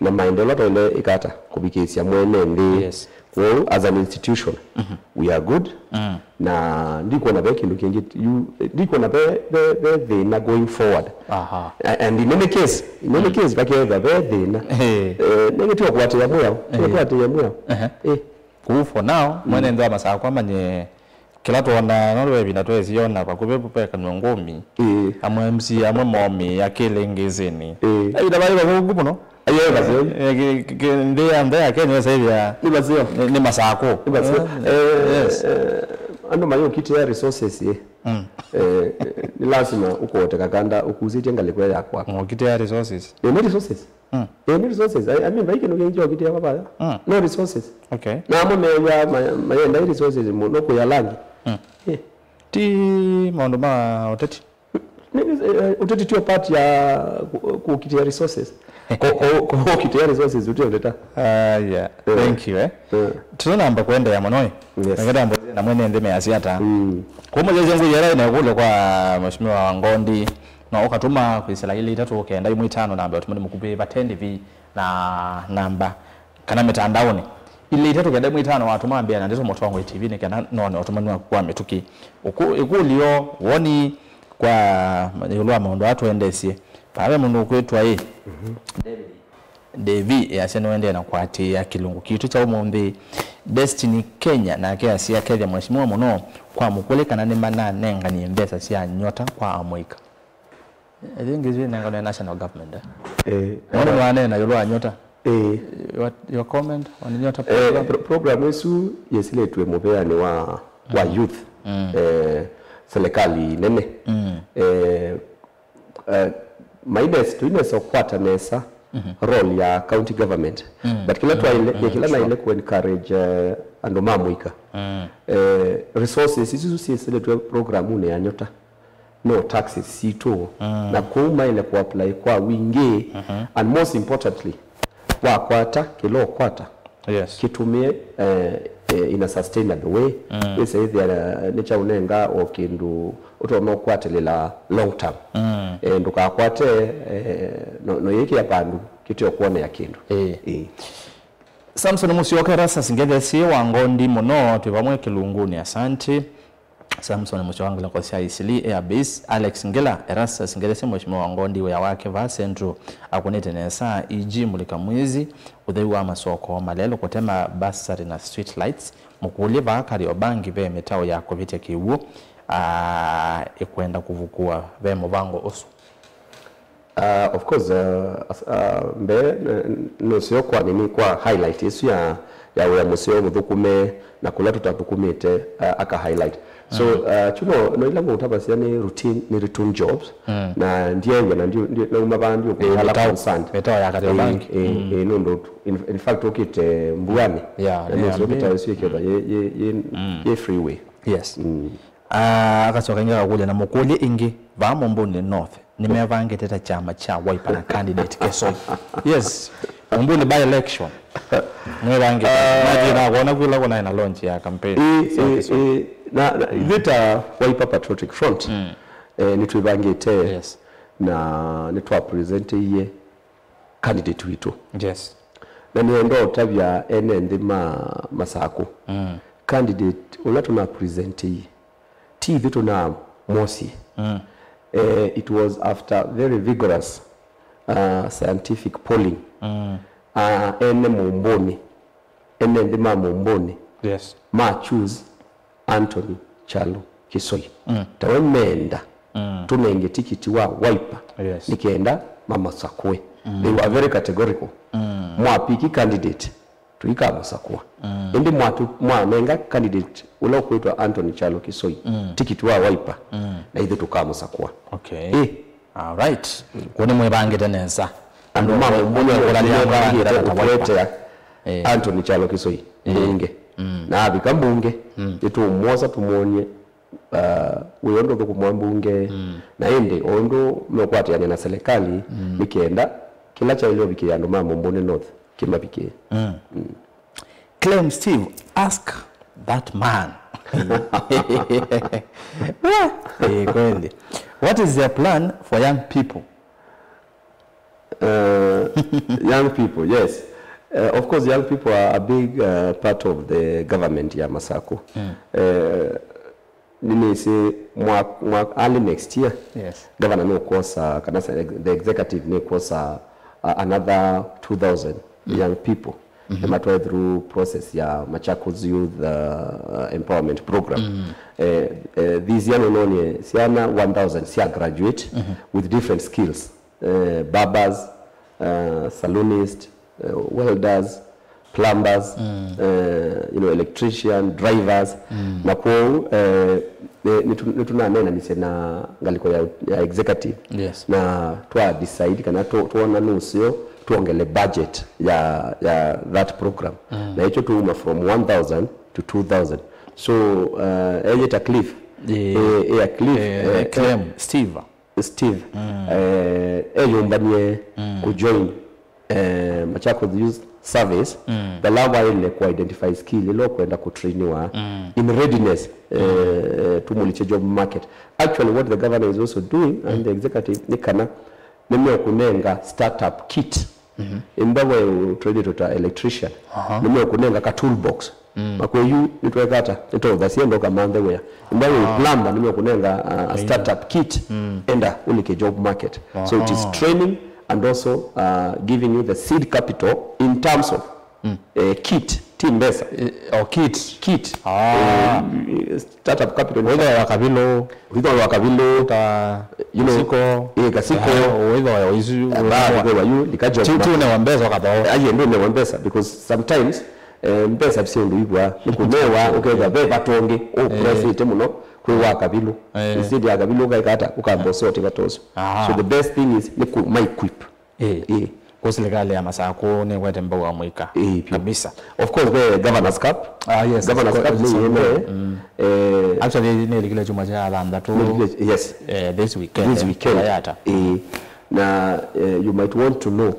na maendeeo twaile ĩkata kũvikĩĩsya mwene nthĩ. Yes. Kwoou, as an institution, mhm, we are good. Mm. Na ndikwona ve kĩndũ kĩngĩ, yu, ndikwona ve, ve, ve thĩna going forward. Aha. A-, and in any case, in any, mm, case, vakethwa ve thĩna. Eh. Eh, nĩngĩ tiwa kũatĩĩa mwĩao, tiwa, eh, kũatĩĩa mwĩao. Aha. Eh. Kũu for now, mm, mwene nthĩ wa Masakũ amanye kĩla twona, nũndũ ve ĩvinda twesie ona vakuvĩ ve kanyw'a ngũmi. Ĩĩ. Amwe M C A, amwe momĩĩa kĩlĩngĩsĩnĩ. Ĩĩ. Ĩvinda vaĩ vathũku mũno. Aiyo, ĩ vaseo. Eh, kĩ-, kĩ-, kĩ-, nthĩ ya, nthĩ ya Kenya ĩsaĩvĩa nĩ vaseo. Nĩ, nĩ Masakũ. Nĩ vaseo. Eh, eh, yes, eh, andũ mayũkitĩa resources ĩ. Mm. Eh, nĩ lasima ũkũote kakanda ũkusĩtye ngalĩko ya kwaku. Ngũkitĩa resources. Eh, nĩ resources. Mm. Eh, nĩ resources. I, I mean, vai kĩndũ kĩngĩ kyokitĩa vavaya. Mm. No resources. Okay. Na amwe mew'a ma-, mayenda i resources mũno kwĩa langi. Mm. Eh. Ti maũndũ ma ũteti. Nĩ, eh, ũteti tio part ya ku-, kũkitĩa resources. Ko-, ko-, ko-, kũkitĩa resources ũtio veta. Ah, yeah. Eh. Thank you, eh. Eh. Tũnamba kũendeea mũno, eh. Yes. Ngetamba na mwene nthĩ measya ata. Mm. Kũmũthesya ngũi yela ĩna ĩkũlyo kwa Mheshimiwa Ngondi. No ũkatũma kwĩsĩla ilĩ itatũ kenda ĩmwe itano namba ya ũtũmani mũkuvĩ vate ndĩvi na namba kana mĩtandaonĩ. Ilĩ itatũ kenda ĩmwe itano watũma mbĩa na ndeto mũtongoi T V nĩ kenda none ũtũmani waku wa mĩtũkĩ. Ũkũ- Ĩkũlyo, woni kwa ĩũlũ wa maũndũ aa tũendeesye. Vaa ve mũndũ ũkwĩtwa ĩ David Devi easya nĩũendee na kũatĩĩa kĩlungu kitũ kya ũmũnthĩ. Destiny Kenya nake asya akethya Mheshimiwa mũno kwa mũkũlye kana nĩmananenganie mbesa sya nyota kwa amũika. I think ĩsu ĩnenganwe national government, eh? Eh, no nĩmwaneena ĩũlũ wa nyota. Eh. What your comment on nyota eh, program? Pro- program ĩsu yĩsilĩtw'e mũvĩanĩ wa, wa youth, eh, serikali nene. Eh, eh, maines tũinesa ũkwata nesa role ya county government, but kĩla twaile, kĩla naile ku encourage, eh, andũ ma mũika, eh, resources isu syĩsĩlĩtwe programunĩ ya nyota no taxes sitũ, na kũu maile ku apply kwa wingĩ, and most importantly wakwata kĩla ũkwata, yes, kĩtũmĩe, eh, eh, in a sustainable way. Wĩse ĩthĩa nĩ kyaũnenga o kĩndũ ũtonya ũkwatĩlĩla long term. Eh, ndũkakwate, eh, no, no yĩkĩa vandũ kĩteo kuonea kĩndũ. Eh. Samson Musyoka, Erastus Ngethesye wa Ngondi mũno, twĩ vamwe kĩlungunĩ, asante. Samson Musyoka, ngeleko sya Eastleigh Air Base, Alex Ngila, Erastus Ngethesye, Mheshimiwa wa Ngondi, wĩa wake vaa Central akũnĩte nesa, E G Mulika Mwizi, ũtheu wa masoko malelũ, kũtema bursary na street lights, mũkũlye vaa Kariobangi ve mĩtaũ ya kũvĩtya kĩw'ũ, ah, ĩkwenda kũvukũa ve mũvango ũsu. Uh, of course, uh, as- uh, mbee n- n- nũseo kwa nini kwa highlight ĩsu ya, ya wĩa mũseo mũthũkũme na kũla tũtathũkũmĩte, uh, aka highlight. So, uh, kyu no, no ila ngũtavasya nĩ routine, nĩ routine jobs, na ndiew'a na ndi- ndi- nauma vaa ndiũkwĩala mĩtao- concerned mĩtao ya Kariobangi. Eh, eh, eh, nũndũ in, in fact ũkĩte mbuanĩ, yeah, na nũseo mĩtao ĩsu ĩketha yĩ, yĩ, yĩ, yĩ freeway. Yes. Ah, akacoka ĩngĩ akakũlya na mũkũlye ĩngĩ vaa Mũmbũnĩ North. Nĩmevangĩte ta kyama kya Wiper na candidate Kesoi. Yes. Ũmbũnĩ by election. Nĩmevangĩte. Nathi nakwona kwĩla kũnaĩ na launch ya campaign. Ĩ, ĩ, ĩ, na, na, ithuĩ ta Wiper Patriotic Front, eh, nĩtwĩvangĩte, yes, na nĩtwapresentĩie candidate witũ. Yes. Na nĩenda ũtavya ene nthĩ ma Masakũ. Candidate ũla tũnapresentĩie ti ithuĩ tũnamwosie. Eh, it was after very vigorous, uh, scientific polling. Uh, ene Mũmbũnĩ, ene nthĩ ma Mũmbũnĩ, yes, ma choose Anthony Kyalo Kisoi. Tawe meenda tũnenge tikiti wa Wiper, yes, nĩ kenda mamasakũe. They were very categorical. Mwapiki candidate, tũikamũsakũa. Ĩndĩ mwatũ- mwanenga candidate ũla ũkwĩtwa Anthony Kyalo Kisoi, tikiti wa Wiper, na ithyĩ tũkamũsakũa. Okay. Ĩ. All right. Kw'o nĩmwĩvangĩte nesa. Andũ ma Mũmbũnĩ nĩmekũlania nĩmevangĩte mwĩvangĩte ũkũetea Anthony Kyalo Kisoi mbunge. Na avika mbunge, nĩtũũmwosa tũmwony'e, uh, wĩa ũndũ ũthũkũmwa mbunge, na ĩndĩ o ũndũ meũkwatĩanĩa na serikali, nĩ kenda kĩla kyaĩle ũvikĩĩa andũ ma Mũmbũnĩ North kĩmavikĩe. Clem Steve, ask that man. Yeah, eh, kweli. What is their plan for young people? Uh, young people, yes. Uh, of course, young people are a big, uh, part of the government ya Masakũ. Uh, nĩnĩsĩ mwa- mwa- early next year, yes, governor nũkwosa, kana se- the executive nĩkwosa, uh, another two thousand young people. Nĩmatwae through process ya Machakos Youth, uh, Empowerment Program. Eh, eh, this year nũnonie syana one thousand sya graduate with different skills. Eh, barbers, uh, salonist, uh, welders, plumbers, uh, you know, electrician, drivers. Na kwoou, eh, eh, nĩtu- nĩtũnaneenanisye na ngalĩko ya, ya executive, yes, na twa decide kana tũ- twona nũseo twongele budget ya, ya that program. Na ĩkyo tũuma from one thousand to two thousand. So, uh, eyĩta Cliff. Eh, eh, eh, Cliff, eh, eh, Clem, Steve. Steve, eh, eyũmbanie kũjoin, eh, Machakos Youth surveys, mm, vala waĩle ku identify skill ila ũkwenda kũtrainiwa, mm, in readiness, eh, eh, tũmũlikye job market. Actually, what the governor is also doing and the executive nĩ kana nĩmeũkũnenga startup kit. Mhm. Ĩmba we ũtrainĩtwe ta electrician, aha, nĩmeũkũnenga ka toolbox. Mm. Makwe yu nĩtweka ata? Nĩtwaũthasya enda ũkamanthe wĩa. Ĩmba we, ah, plumber, nĩmeũkũnenga, uh, startup kit. Mm. Enda ũlike job market. So it is, aha, training and also, uh, giving you the seed capital in terms of, mm, eh, kit, ti mbesa. Eh, oh, kit. Kit. Ah. Eh, startup capital. Wĩthĩwa wa kavilũ. Wĩthĩwa wa kavilũ. Ta, you know, kasiko. Eh, kasiko. Eh, wĩthĩwa wa isu. Eh, ba, wĩthĩwa yu, lika job market. Ti, ti ũnewa mbesa ũkathoo. Aye, ndũnewa mbesa because sometimes, eh, mbesa sya ũndũ igwa, nĩkũnewa, ũkethwa ve vatonge, ũpressĩte mũno, kwĩ wa kavilũ. Eh. Instead ya kavilũ, ũkaeka ata, ũkamba ũsoti vatosu. Aha. So the best thing is, nĩ kũ, ma equip. Ĩĩ. Ĩĩ. Kũ silikalĩ ya Masakũ nĩwete mbau wa mũika. Ĩĩ, vyũ. Kabisa. Of course, ve Governor's Cup. Ah, yes, Governor's Cup nĩ ĩmwe. Mm. Eh, actually, nĩlikile kyumwa kya thanthatũ. Nĩlikile, yes. Eh, this weekend, this weekend. Yata. Ĩĩ. Na, eh, you might want to know,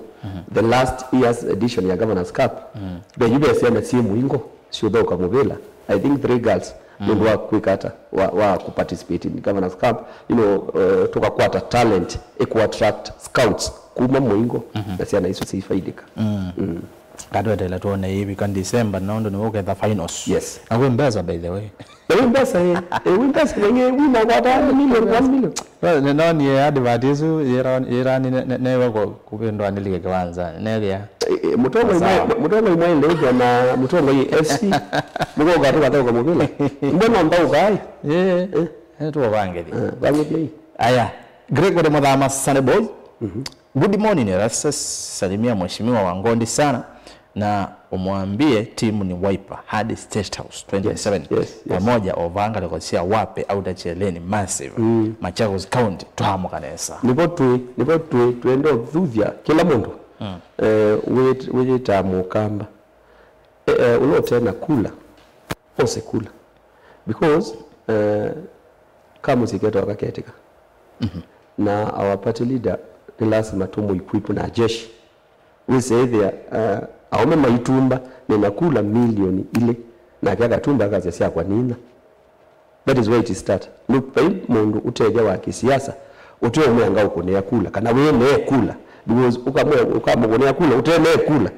the last year's edition ya Governor's Cup, ve yu ve syana syĩ mũingo syũthaũka mũvĩla. I think three girls, nũndũ wa kwĩka ata, wa, wa kũparticipate in Governor's Cup, you know, uh, tũkakwata talent ĩkũ attract scouts kuma mũingo, na syana isu siifaidĩka. Mm. Katweteele tuone ĩvika December, nũndũ nĩw'o ũketha finals. Yes. Na kwĩ mbesa, by the way. Na wĩ mbesa, eh. Eh, wĩ mbesa, nenge wina kwata million, one million. No, no, nĩnonie advert ĩsu, yĩra-, yĩrani ne-, ne-, newe kũ-, kũvĩndwa nĩlike kĩwanza, nethĩa. Eh, eh, mũtongoi mwa-, mũtongoi mwaĩle ũthwa na mũtongoi F C. Mũkoka tũkathauka mũvĩla. Mbona mbaũkai? Eh, eh, tũvangĩthĩ. Eh, vangĩthĩ. Aya, Gregory Mũthama, Sunday Boy. Mhm. Good morning, Erastus. Salimia Mheshimiwa Wangondi sana na ũmwambie timu ni Wiper hadi State House twenty twenty-seven. Yes, yes, yes. Pamoja ovanga likosia wape auta cheleni massive. Mm. Machakos County, twaamũka nesa. Nĩvo twĩ, nĩvo twĩ, twenda ũthuthya kĩla mũndũ. Mm. Eh, wĩ-, wĩyĩtaa mũkamba. Eh, eh, ũla ũte na kula, ose kula. Because, eh, ka mũsyĩ ketwa kaketĩka. Mhm. Na our party leader, nĩ lasima tũmũ equip na jeshi. Wĩsĩ ĩthĩa, eh, aũme maitumba, nĩna kula milioni ilĩ, nake akatumba akasya syakwa nina. That is where it start. Look, vai mũndũ ũtethya wa kĩsiasa, ũteũmwĩa ngaũkũnĩa kula, kana wĩnee kula, because ũkamwĩa, ũkamũkũnĩa kula, ũtenee kula.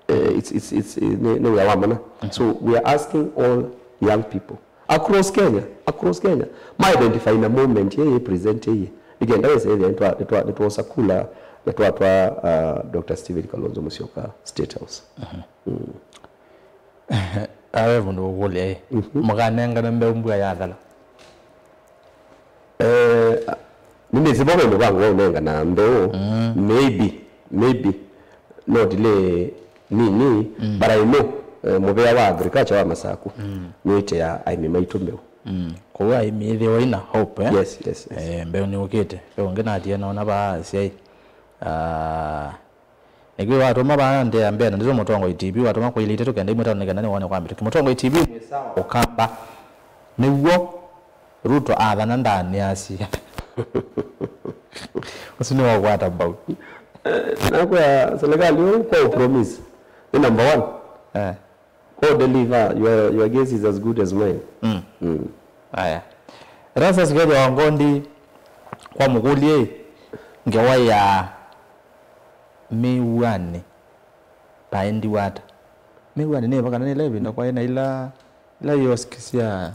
Eh, it's, it's, it's, eh, nĩ, nĩ wĩa wa mana. Mhm. So we are asking all young people across Kenya, across Kenya, ma identify na movement yeye present yeye. Nĩkenda wĩsĩ ĩthĩa nĩtwa-, nĩtwa-, nĩtwosa kula na twatwa, uh, Doctor Stephen Kalonzo Musyoka State House. Mhm. Mm. Awe mũndũ ũkũlya ĩ. Mhm. Mũkanengane mbeũ mbua yathala. Eh, nĩnĩsĩ vo ve mũvango wa ũnengana mbeũ, mm, maybe, maybe, no delay nini, mm, but I know, eh, mũvĩa wa agriculture wa Masaku, mm, nĩũĩtĩaa aĩmi maitũ mbeũ. Mm. Kwoou aĩmi ĩthĩwa ina hope, eh? Yes, yes, yes. Eh, mbeũ nĩũkĩte. Ve ũngĩ natie naona vaa syai. Ah, Nĩkwĩ watũma vaa nthĩ ya mbee, na ndĩsĩ Mũtongoi T V, watũma kwa ilĩ itatũ kenda imwe tano nĩ kana nĩwone kwa mbĩtũki. Mũtongoi T V mwĩsawa ũkamba. Nĩw'o Ruto athana ndaanĩasya. Ũsu nĩwaũkwata mbau. Eh, nakwĩa serikali ũũ kwa ũpromise. Nĩ number one. Eh. Kwa deliver, your, your guess is as good as mine. Mm. Mm. Aya. Erastus Kethwa Wangondi, kwa mũkũlye ngewa ya mĩw'anĩ, paendiwa ata? Mĩw'anĩ nĩ ĩva kana nĩ ĩla ĩvinda kwaĩ na ila, ila yoski sya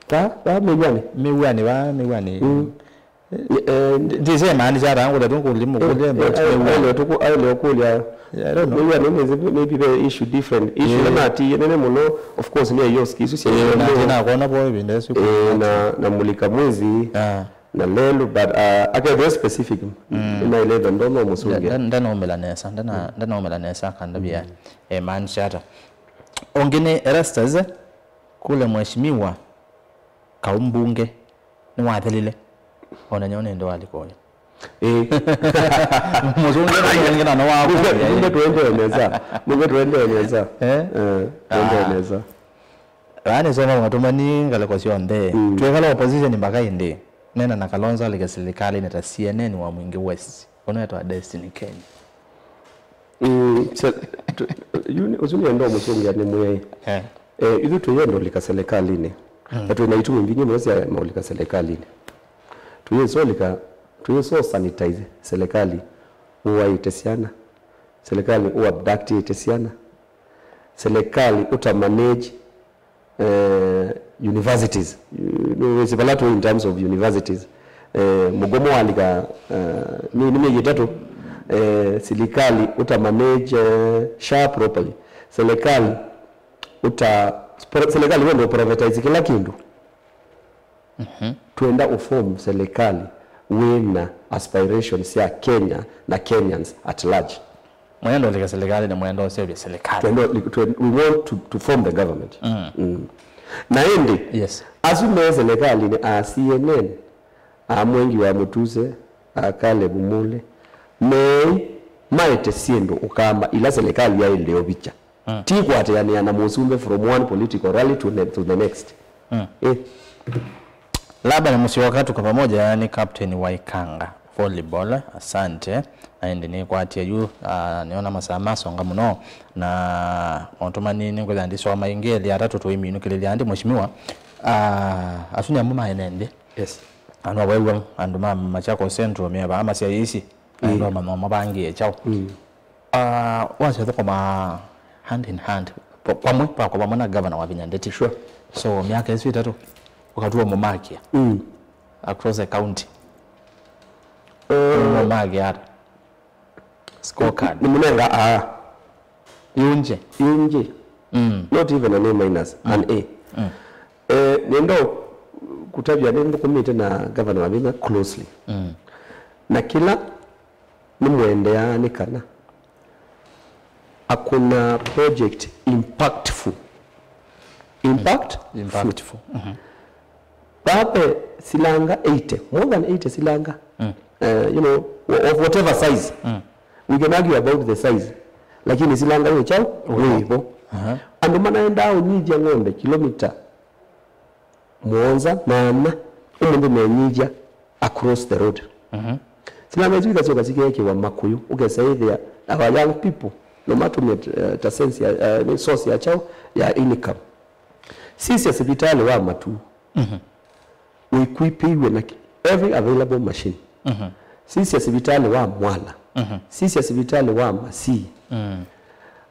ta, ta mĩw'anĩ? Mĩw'anĩ, va, mĩw'anĩ. Mm. Eh, ndĩsĩ ĩmaanisha ata, ngũlya tu ngũlye, mũkũlye about mĩw'anĩ. Aĩle ũkũlya. Yeah, I don't know. Mĩw'anĩ, maybe, maybe ve issue different. Issue ĩla natiie nene mũno, of course, nĩ yoski isu sya, eh, na ndĩ nakona vo ĩvinda ĩsu. Eh, na, na mulika mwizi, ah, na lelu, but, uh, akethĩwa specific, mm, nĩnaĩle ĩva ndono mũsũngĩa. Nda-, nda-, ndanaumĩla nesa, ndana-, mm, ndanaumĩla nesa kandavia, mm, ĩmaanisha ata. Ũngĩ nĩ Erastus, kũlya mheshimiwa, kau mbunge nĩwathelile. Ona nyoo nĩndĩ walikoya. Eh. Mũsũngĩ na mũsũngĩ na no wa mbunge, mbunge tuendee nesa. Mbunge tuendee nesa. Eh? Eh, tuendee nesa. Vaa nĩsoma matumani ngalĩko syonthe. Mm. Twĩkala opposition mpaka ĩndĩ. Nena na Kalonzo alike silikalĩnĩ ta C N N wa Mwingi West. Ũnetwa Destiny Kenya. Mm, se- tu- yu nĩ- ũsu nĩenda ũmũsũngĩa nĩ mwĩai. Eh. Eh, ithu tũyenda ũlika serikalinĩ. Na twĩ na itumi mbingĩ mũno sya maũlika serikalinĩ. Tũyĩsũlika, tũyĩsũ sanitize serikali ũaĩte syana, serikali ũabductĩte syana, serikali ũta manage eh, universities. Nĩwĩsĩ vala tũĩ in terms of universities. Eh, mũgomo walika eh, nĩ nĩ myei ĩtatũ. Eh, serikali ũta manage eh, sha properly. Serikali uta pro- serikali wende uprivatize kila kindu. Twenda uform serikali wina aspirations ya Kenya na Kenyans at large. Mwenda ulika serikali na mwenda useuvya serikali. Twenda, twe- we want to, to form the government. Mm. Na indi Yes. asu me serikali ni a C N N, a Mwengi wa Mutuse, a Caleb Mule, me maete syindu ukamba ila serikali yaile ovicha. Mm. Ti kwatĩanĩa na mũsumbĩ from one political rally to, ne, to the next. Mm. Eh. Labda na Musyoka tuko pamoja ni captain wa Ikanga volleyball. Asante. Na indi ni kwatia yu ah, niona masaa masonga muno na maũndũ manini ngwĩtha ndisoma ingĩ eli atatũ tũiminũkĩlĩlya andi mheshimiwa. Ah, asu nĩ amwe maene nthĩ. Yes. Andũ awew'a andũ ma Machakos Central me vaa masyaĩĩsye andũ ma mathomo vangĩe chao. Mm. Ah, wasya thũkũma hand in hand pa- pamwe pako pamwe na governor wa Vinya Ndeti. Sure. So myaka ĩsu ĩtatũ ũkatũa mũmakia Mm. across the county. Uh, Mũmakia ata? Scorecard. Nĩ mũnenga A. Yunje. Yunje. Mm. Not even an A minus, an A. Mm. Eh, nĩenda kũtavya nĩ ndũkũmĩte na governor wa Vinya closely. Mm. Na kĩla nĩmwendeaa nĩ kana akũna project impactful. Impact? Impactful. Mhm. Vaa ve silanga eighty, more than eighty silanga. Mm. Uh, you know, of whatever size. Mm. We can argue about the size. Lakini silanga wĩ chao, wĩ vo. Aha. Andũ manaendaa ũnyithya ng'ombe kilomita mũonza na ana, ũmũnthĩ menyithya across the road. Mhm. Silanga isu ikasyoka sikeekĩwa makũyũ, ũkesa ĩthĩa our young people, no matũmĩe uh, ta sense ya, uh, nĩ source ya chao ya income. Sisya sivitalĩ wa Matuu, Mhm. ũikwipĩiwe na ki- every available machine. Mhm. Sisya sivitalĩ wa Mwala. Mhm. Sisya sivitalĩ wa Masii. Mm.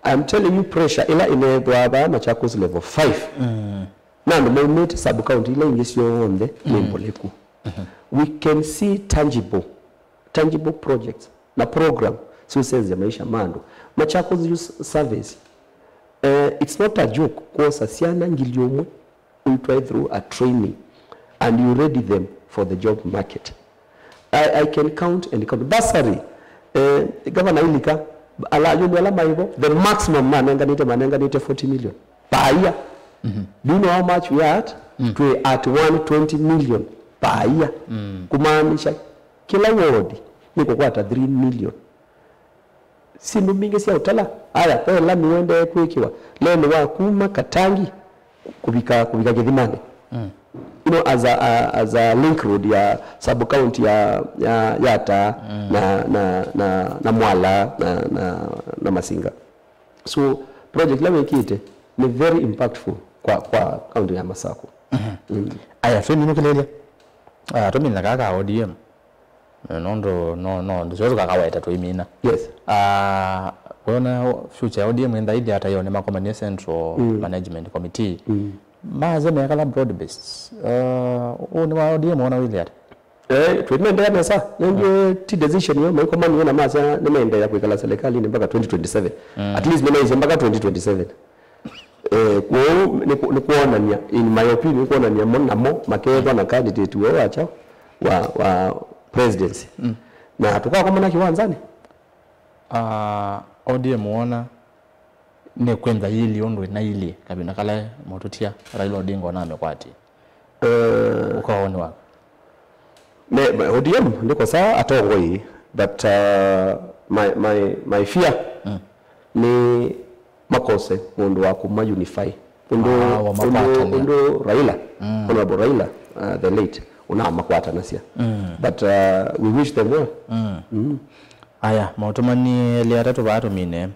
I'm telling you pressure ĩla ĩneethwa vaa Machakos level five. Mm. Na andũ maumĩte sub county ila ingĩ syonthe nĩ mbũlĩku. We can see tangible, tangible projects na program siũsenzya maisha ma andũ. Machakos Youth Service, eh, it's not a joke kwosa syana ngili ũmwe ũitwae through a training and you ready them for the job market. I, I can count and count. Bursary, eh, Governor Ilika, ala ayũmbe ala maivo, the maximum manenganĩte, manenganĩte forty million per year. Mm-hmm. Do you know how much we are at? Mm. Twĩ at one twenty million per year. Mm. Kumaanisha kĩla ward nĩkũkwata three million. Syĩndũ mbingĩ sya ũtala aya, ve lami ũendee kwĩkĩwa lelũ wa kuma Katangi kũvika, kũvika Kĩthimanĩ. Mm. You know, as a, a, as a link road ya sub county ya, ya, ya Taa Mm. na, na, na, na Mwala na, na, na Masinga. So project ila wĩkĩte nĩ very impactful kwa, kwa county ya Masako. Mhm. Mm. Aya, twĩminũkĩlĩlya. Ah, tũmina kaka O D M. Nũndũ no, no, ndũseo tũkakaweta tũimina. Yes. Ah, wona future ya O D M ĩndaithi ata yo nĩmakomanie Central Mm. Management Committee. Mm. Maze mekala broad based. Ah, ũũ nĩ wa O D M wona wĩthĩ ata? Eh, twĩnendeea nesa. Nĩndĩ ti decision yo maikomanie na masya nĩmaendeea kwĩkala serikalinĩ mpaka twenty twenty-seven. Mm. At least nĩmaisye mpaka twenty twenty-seven. Eh, kwoou nĩ kũ- nĩ kwonania, in my opinion, nĩ kwonania mo namo makethwa na candidate woo wa kyaũ wa, wa presidency. Mm. Na tũkakomana kĩwanzanĩ. Ah, O D M wona nĩ kwĩntha yĩilyĩ ũndũ ĩnailyĩ kavinda kala mũtũtia Raila Odinga onamĩkwatie. Eh, Ũka woni waku? Me, me, O D M ndĩkosaa atongoi, but uh, my, my, my fear Mm. nĩ makose mũndũ wa kuma unify. Ũndũ, Ah, wa ũndũ, makwatania. Ũndũ Raila, Mm. Honorable Raila, uh, the late, ũnamakwatanasya. Mm. But uh, we wish them well. Mm. Mm. Aya, maũtũmani elĩ atatũ vaa tũmine.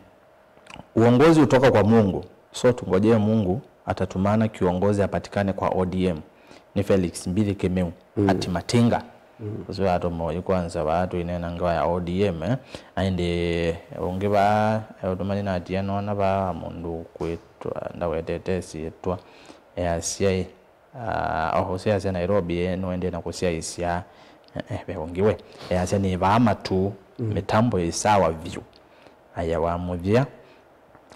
Uongozi utoka kwa Mungu, so tungojee Mungu atatumana kiongozi apatikane kwa O D M. Nĩ Felix Mbithi Kĩmeu, mm, ati Matinga. Mm. Ũsu atũma ũyu kwanza vaa twĩneena ngewa ya O D M, eh. Na ĩndĩ ũngĩ vaa, eh, ũtũmani natia nona vaa mũndũ kwĩtwa, ndawetete syĩtwa, easya ĩ, ah, oho ũsyaasya Nairobi, eh, nũendee na kũsyaĩĩsya, eh, eh, ve ũngĩ we. Easya nĩ vaa matu, mm, mĩtambo ĩ sawa vyũ. Aya wa mũthya,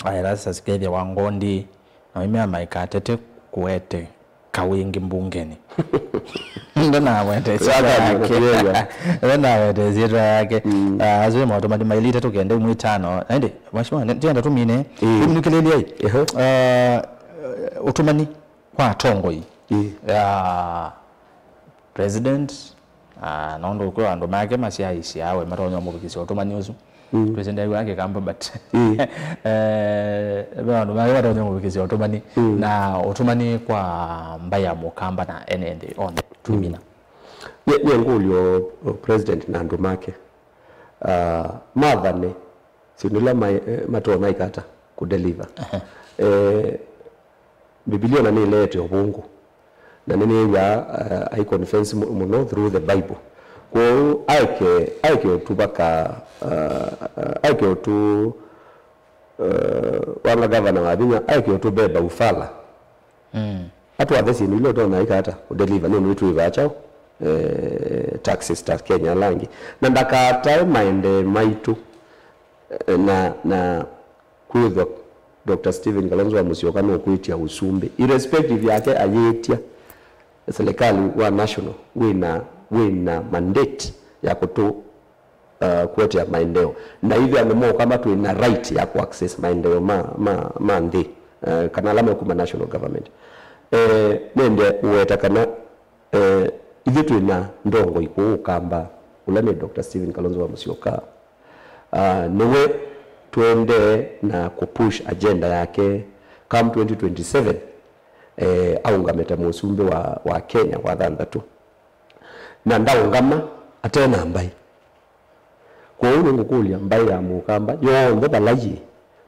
aya sasa sikethya wa ngondi, na mĩmea maikatete kũete kawĩngĩ mbungeni. Ndanawete syĩtwa yake. Ndanawete syĩtwa yake. Mm. Ah, asu nĩ maũtũmani mailĩte tũkenda imwe itano. Na ĩndĩ, mheshimiwa, ne-, tienda tũmine. Mm. Tũminũkĩlĩlyei. Ehe. Ah, ũtũmani kwa atongoi. Ĩĩ. Ya president, ah, nũndũ kwĩ andũ make masyaĩĩsya we matonya ũmũvikĩsya ũtũmani ũsu. Mm. President aiwa Kĩkamba, but, ĩĩ, eh, ve andũ make matonya ũmũvikĩsya ũtũmani. Mm. Na ũtũmani kwa mbaĩ ya Mũkamba na ene nthĩ onthe. Mm. Tũmina. Nĩ, nĩ ngũlyo, o, president na andũ make, ah, mathane syĩndũ ila ma-, eh, matonya ĩkata kũdeliver. Aha. Eh, Mbivilia ona nĩleete ũvũngũ, na nĩnĩw'aa, eh, aiconfess mũ-, mũno through the Bible. Kwoou aeke, aeke ũtũvaka, eh, aeke ũtũ, eh, wanga gavana wa vinya, aeke ũtũveva ufala. Mm. Atwathe syĩndũ ila ũtonya ĩkata kũdeliver, nũndũ nĩtwĩvaa kyaũ, eh, taxes ta Kenya ala angĩ. Na ndakatae maendee maitũ, eh, na, na kwĩthwa Doctor Stephen Kalonzo wa Musyoka nũkwĩtya ũsumbĩ, irrespective yake ayĩtya, serikali wa national wĩna, wĩna mandate ya kũtũ, uh, kũetea maendeleo. Na ithyĩ andũ ma Ũkamba twĩna right ya kũ-access maendeleo ma, ma, ma nthĩ, uh, kana ala mekuma national government. Eh, nende ũweta kana, eh, ithyĩ twĩna ndongoi kũũ Ũkamba, ũla nĩ Doctor Stephen Kalonzo wa Musyoka. Ah, nĩwe tũendee na kũpush agenda yake come twenty twenty-seven, eh, aũngame ta mũsumbĩ wa, wa Kenya wa thanthatũ. Na ndaũngama ate na mbaĩ. Kwoou nĩngũkũlya mbaĩ ya Mũkamba yonthe vala yĩ,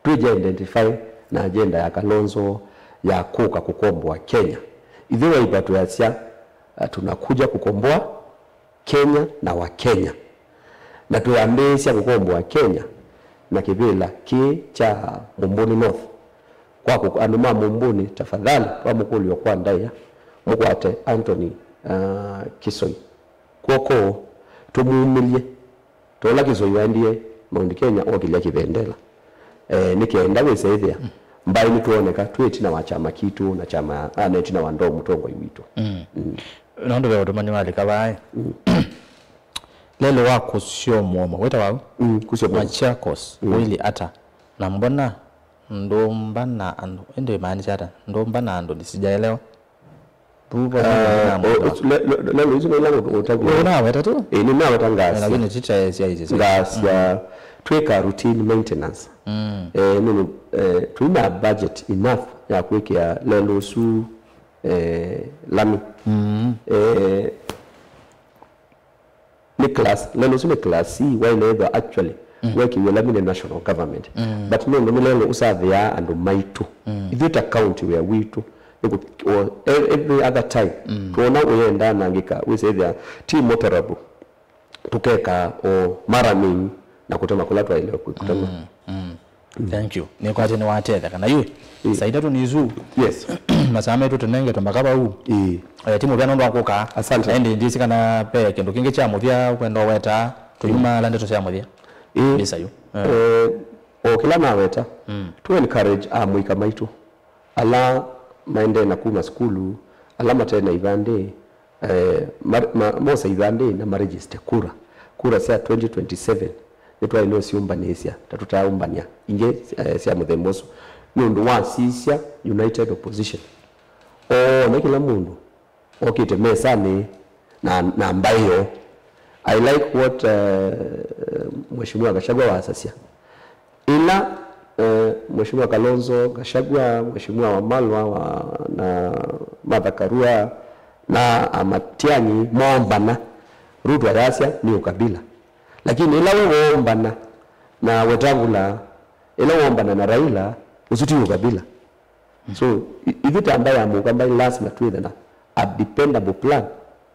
twĩje identify na agenda ya Kalonzo ya kũka kũkomboa Kenya. Ithyĩ Wiper twĩasya, ah, tunakuja kukomboa Kenya na Wakenya. Na twĩambĩĩsya kũkomboa Kenya na kĩvĩla kĩĩ kya Mumbuni North. Kwa kũ-, andũ ma Mumbuni, tafadhali, twamũkũlyo kwa ndaĩa, mũkwate Anthony, ah, Kisoi kw'oko, tũmumĩlye. Ta ũla Kisoi waendie Mount Kenya okĩlya kĩvendela. Eh, nĩ kenda wĩse ĩthĩa, mm, mbaĩ nĩtwoneka twĩ ĩtina wa kyama kitũ na kyama, ah, na ĩtina wa ndo mũtongoi witũ. Mm. Mm. Nũndũ ve ũtũmani walika vaĩ. Mm. Lelũ wa kũsyo mũomo, wĩtawa ũ? Mm, kũsyo mũomo. Machakos, mm, ũilyĩ ata? Na mbona ndũmba na andũ, ĩndĩ ĩmaanisha ata? Ndũmba na andũ, nisijaelewa. Vu vamwe na mũndũ na mũndũ. Lelũ isu nĩla ũtavya. Ũnaweta tu? Ĩĩ, nĩnaweta ngasya. Lakini titaesya isi. Ngasya, mm, twĩka routine maintenance. Mm. Eh, nũndũ, eh, twĩna budget enough ya kwĩkĩa lelũ ũsu, eh, lami. Mm. Eh, nĩ class, lelũ ũsu nĩ class C, waĩle ĩthwa actually, mm, wekĩiwe lami nĩ national government. Mm. But nũndũ nĩ lelũ ũsathĩaa andũ maitũ. Mm. Ithyĩ ta county wĩa witũ, nĩ kũ-, o, e-, every other time, mm, twona ũyenda anangĩka, wĩsethĩa ti motorable, tũkeka o maraning na kũtema kũla twaĩle kũtema. Mm, mm. Mm. Thank you. Nĩkwatya nĩwatetheka. Na yu, ĩĩ, saa itatũ nĩ isu. Yes. Masaa maitũ tũnengetwe mpaka vau. Ĩĩ. Eh, ti mũvea nũndũ wa kũka. Asante. Na ĩndĩ ndyĩsĩ kana ve kĩndũ kĩngĩ kya mũvea kwenda ũweta, tũyuma, mm, ala ndeto sya mũvea. Ĩĩ. Mbisa yu. Eh. Eh, o kĩla naweta, mm, tũ encourage amũika maitũ, ala maendee na kuma sukulu, ala mate na ivandĩ, eh, ma, ma, mose ivandĩ na maregister kura. Kura sya twenty twenty-seven nĩtwaĩle ũsyũmbanĩsya ta tũtaaũmbany'a ingĩ, eh, sya mũthemba ũsu, nũndũ wa sisya united opposition. Oona kĩla mũndũ okĩte mesanĩ na, na mbaĩ yoo. I like what, eh, Mheshimiwa Gachagua wasasya. Ĩla, eh, Mheshimiwa Kalonzo Gachagua, Mheshimiwa Wamalwa wa, na Martha Karua, na a Matiang'i moombana, Ruto ayasya nĩ ũkabila. Lakini ĩla we woombana na Wetangula, ĩla woombana na Raila, ũsu ti ũkabila. So i- ithu ta mbaĩ ya Mũkamba, lasima twĩthe na a dependable plan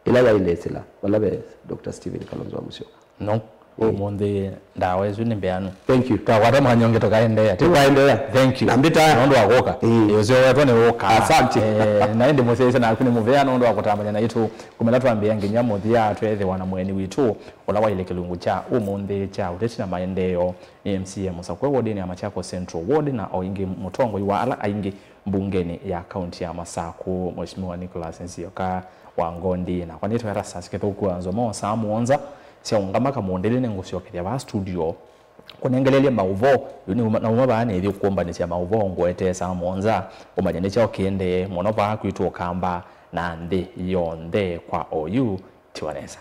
ĩla yailesĩla vala ve Doctor Stephen Kalonzo wa Musyoka. No, ũmũnthĩ ndawa ĩsu nĩ mbeanu. Thank you. Twakwata mwanya ũngĩ tũkaendeea. Tũkaendeea. Thank you. Na mbĩtaa. Nũndũ wa kũka. Ĩĩ. Ĩĩ, ũseo wetwa nĩ ũka. Asante. Eh, na ĩndĩ mũsyaĩĩsya naku nĩ mũvea nũndũ wa kũtambany'a naitũ kumĩla twambĩĩa nginya mũthya, twethĩwa na mũeni witũ ũla waile kĩlungu kya ũmũnthĩ kya ũteti na maendeeo. Nĩ M C A mũsakũe wodinĩ ya Machakos Central Ward na o ĩngĩ mũtongoi wa ala aingĩ mbungenĩ ya kaunti ya Masaku, Mheshimiwa Nicholas Nzioka wa Ngondi. Nakwa nĩtwa Erastus Kĩthũku wa Nzomo. Saa mũonza syaũngama kamũndĩlĩ nĩngũsyokethya vaa studio kũnengelelye maũvoo. Yu nĩ uma- nauma vaa nĩthi kũkũmbanĩsya maũvoo ngũetee saa mũonza, ũmanye nĩ kyaũ kĩendee mũno vaa kwitũ Ũkamba na nthĩ yonthe kwa oyu. Tiwa nesa.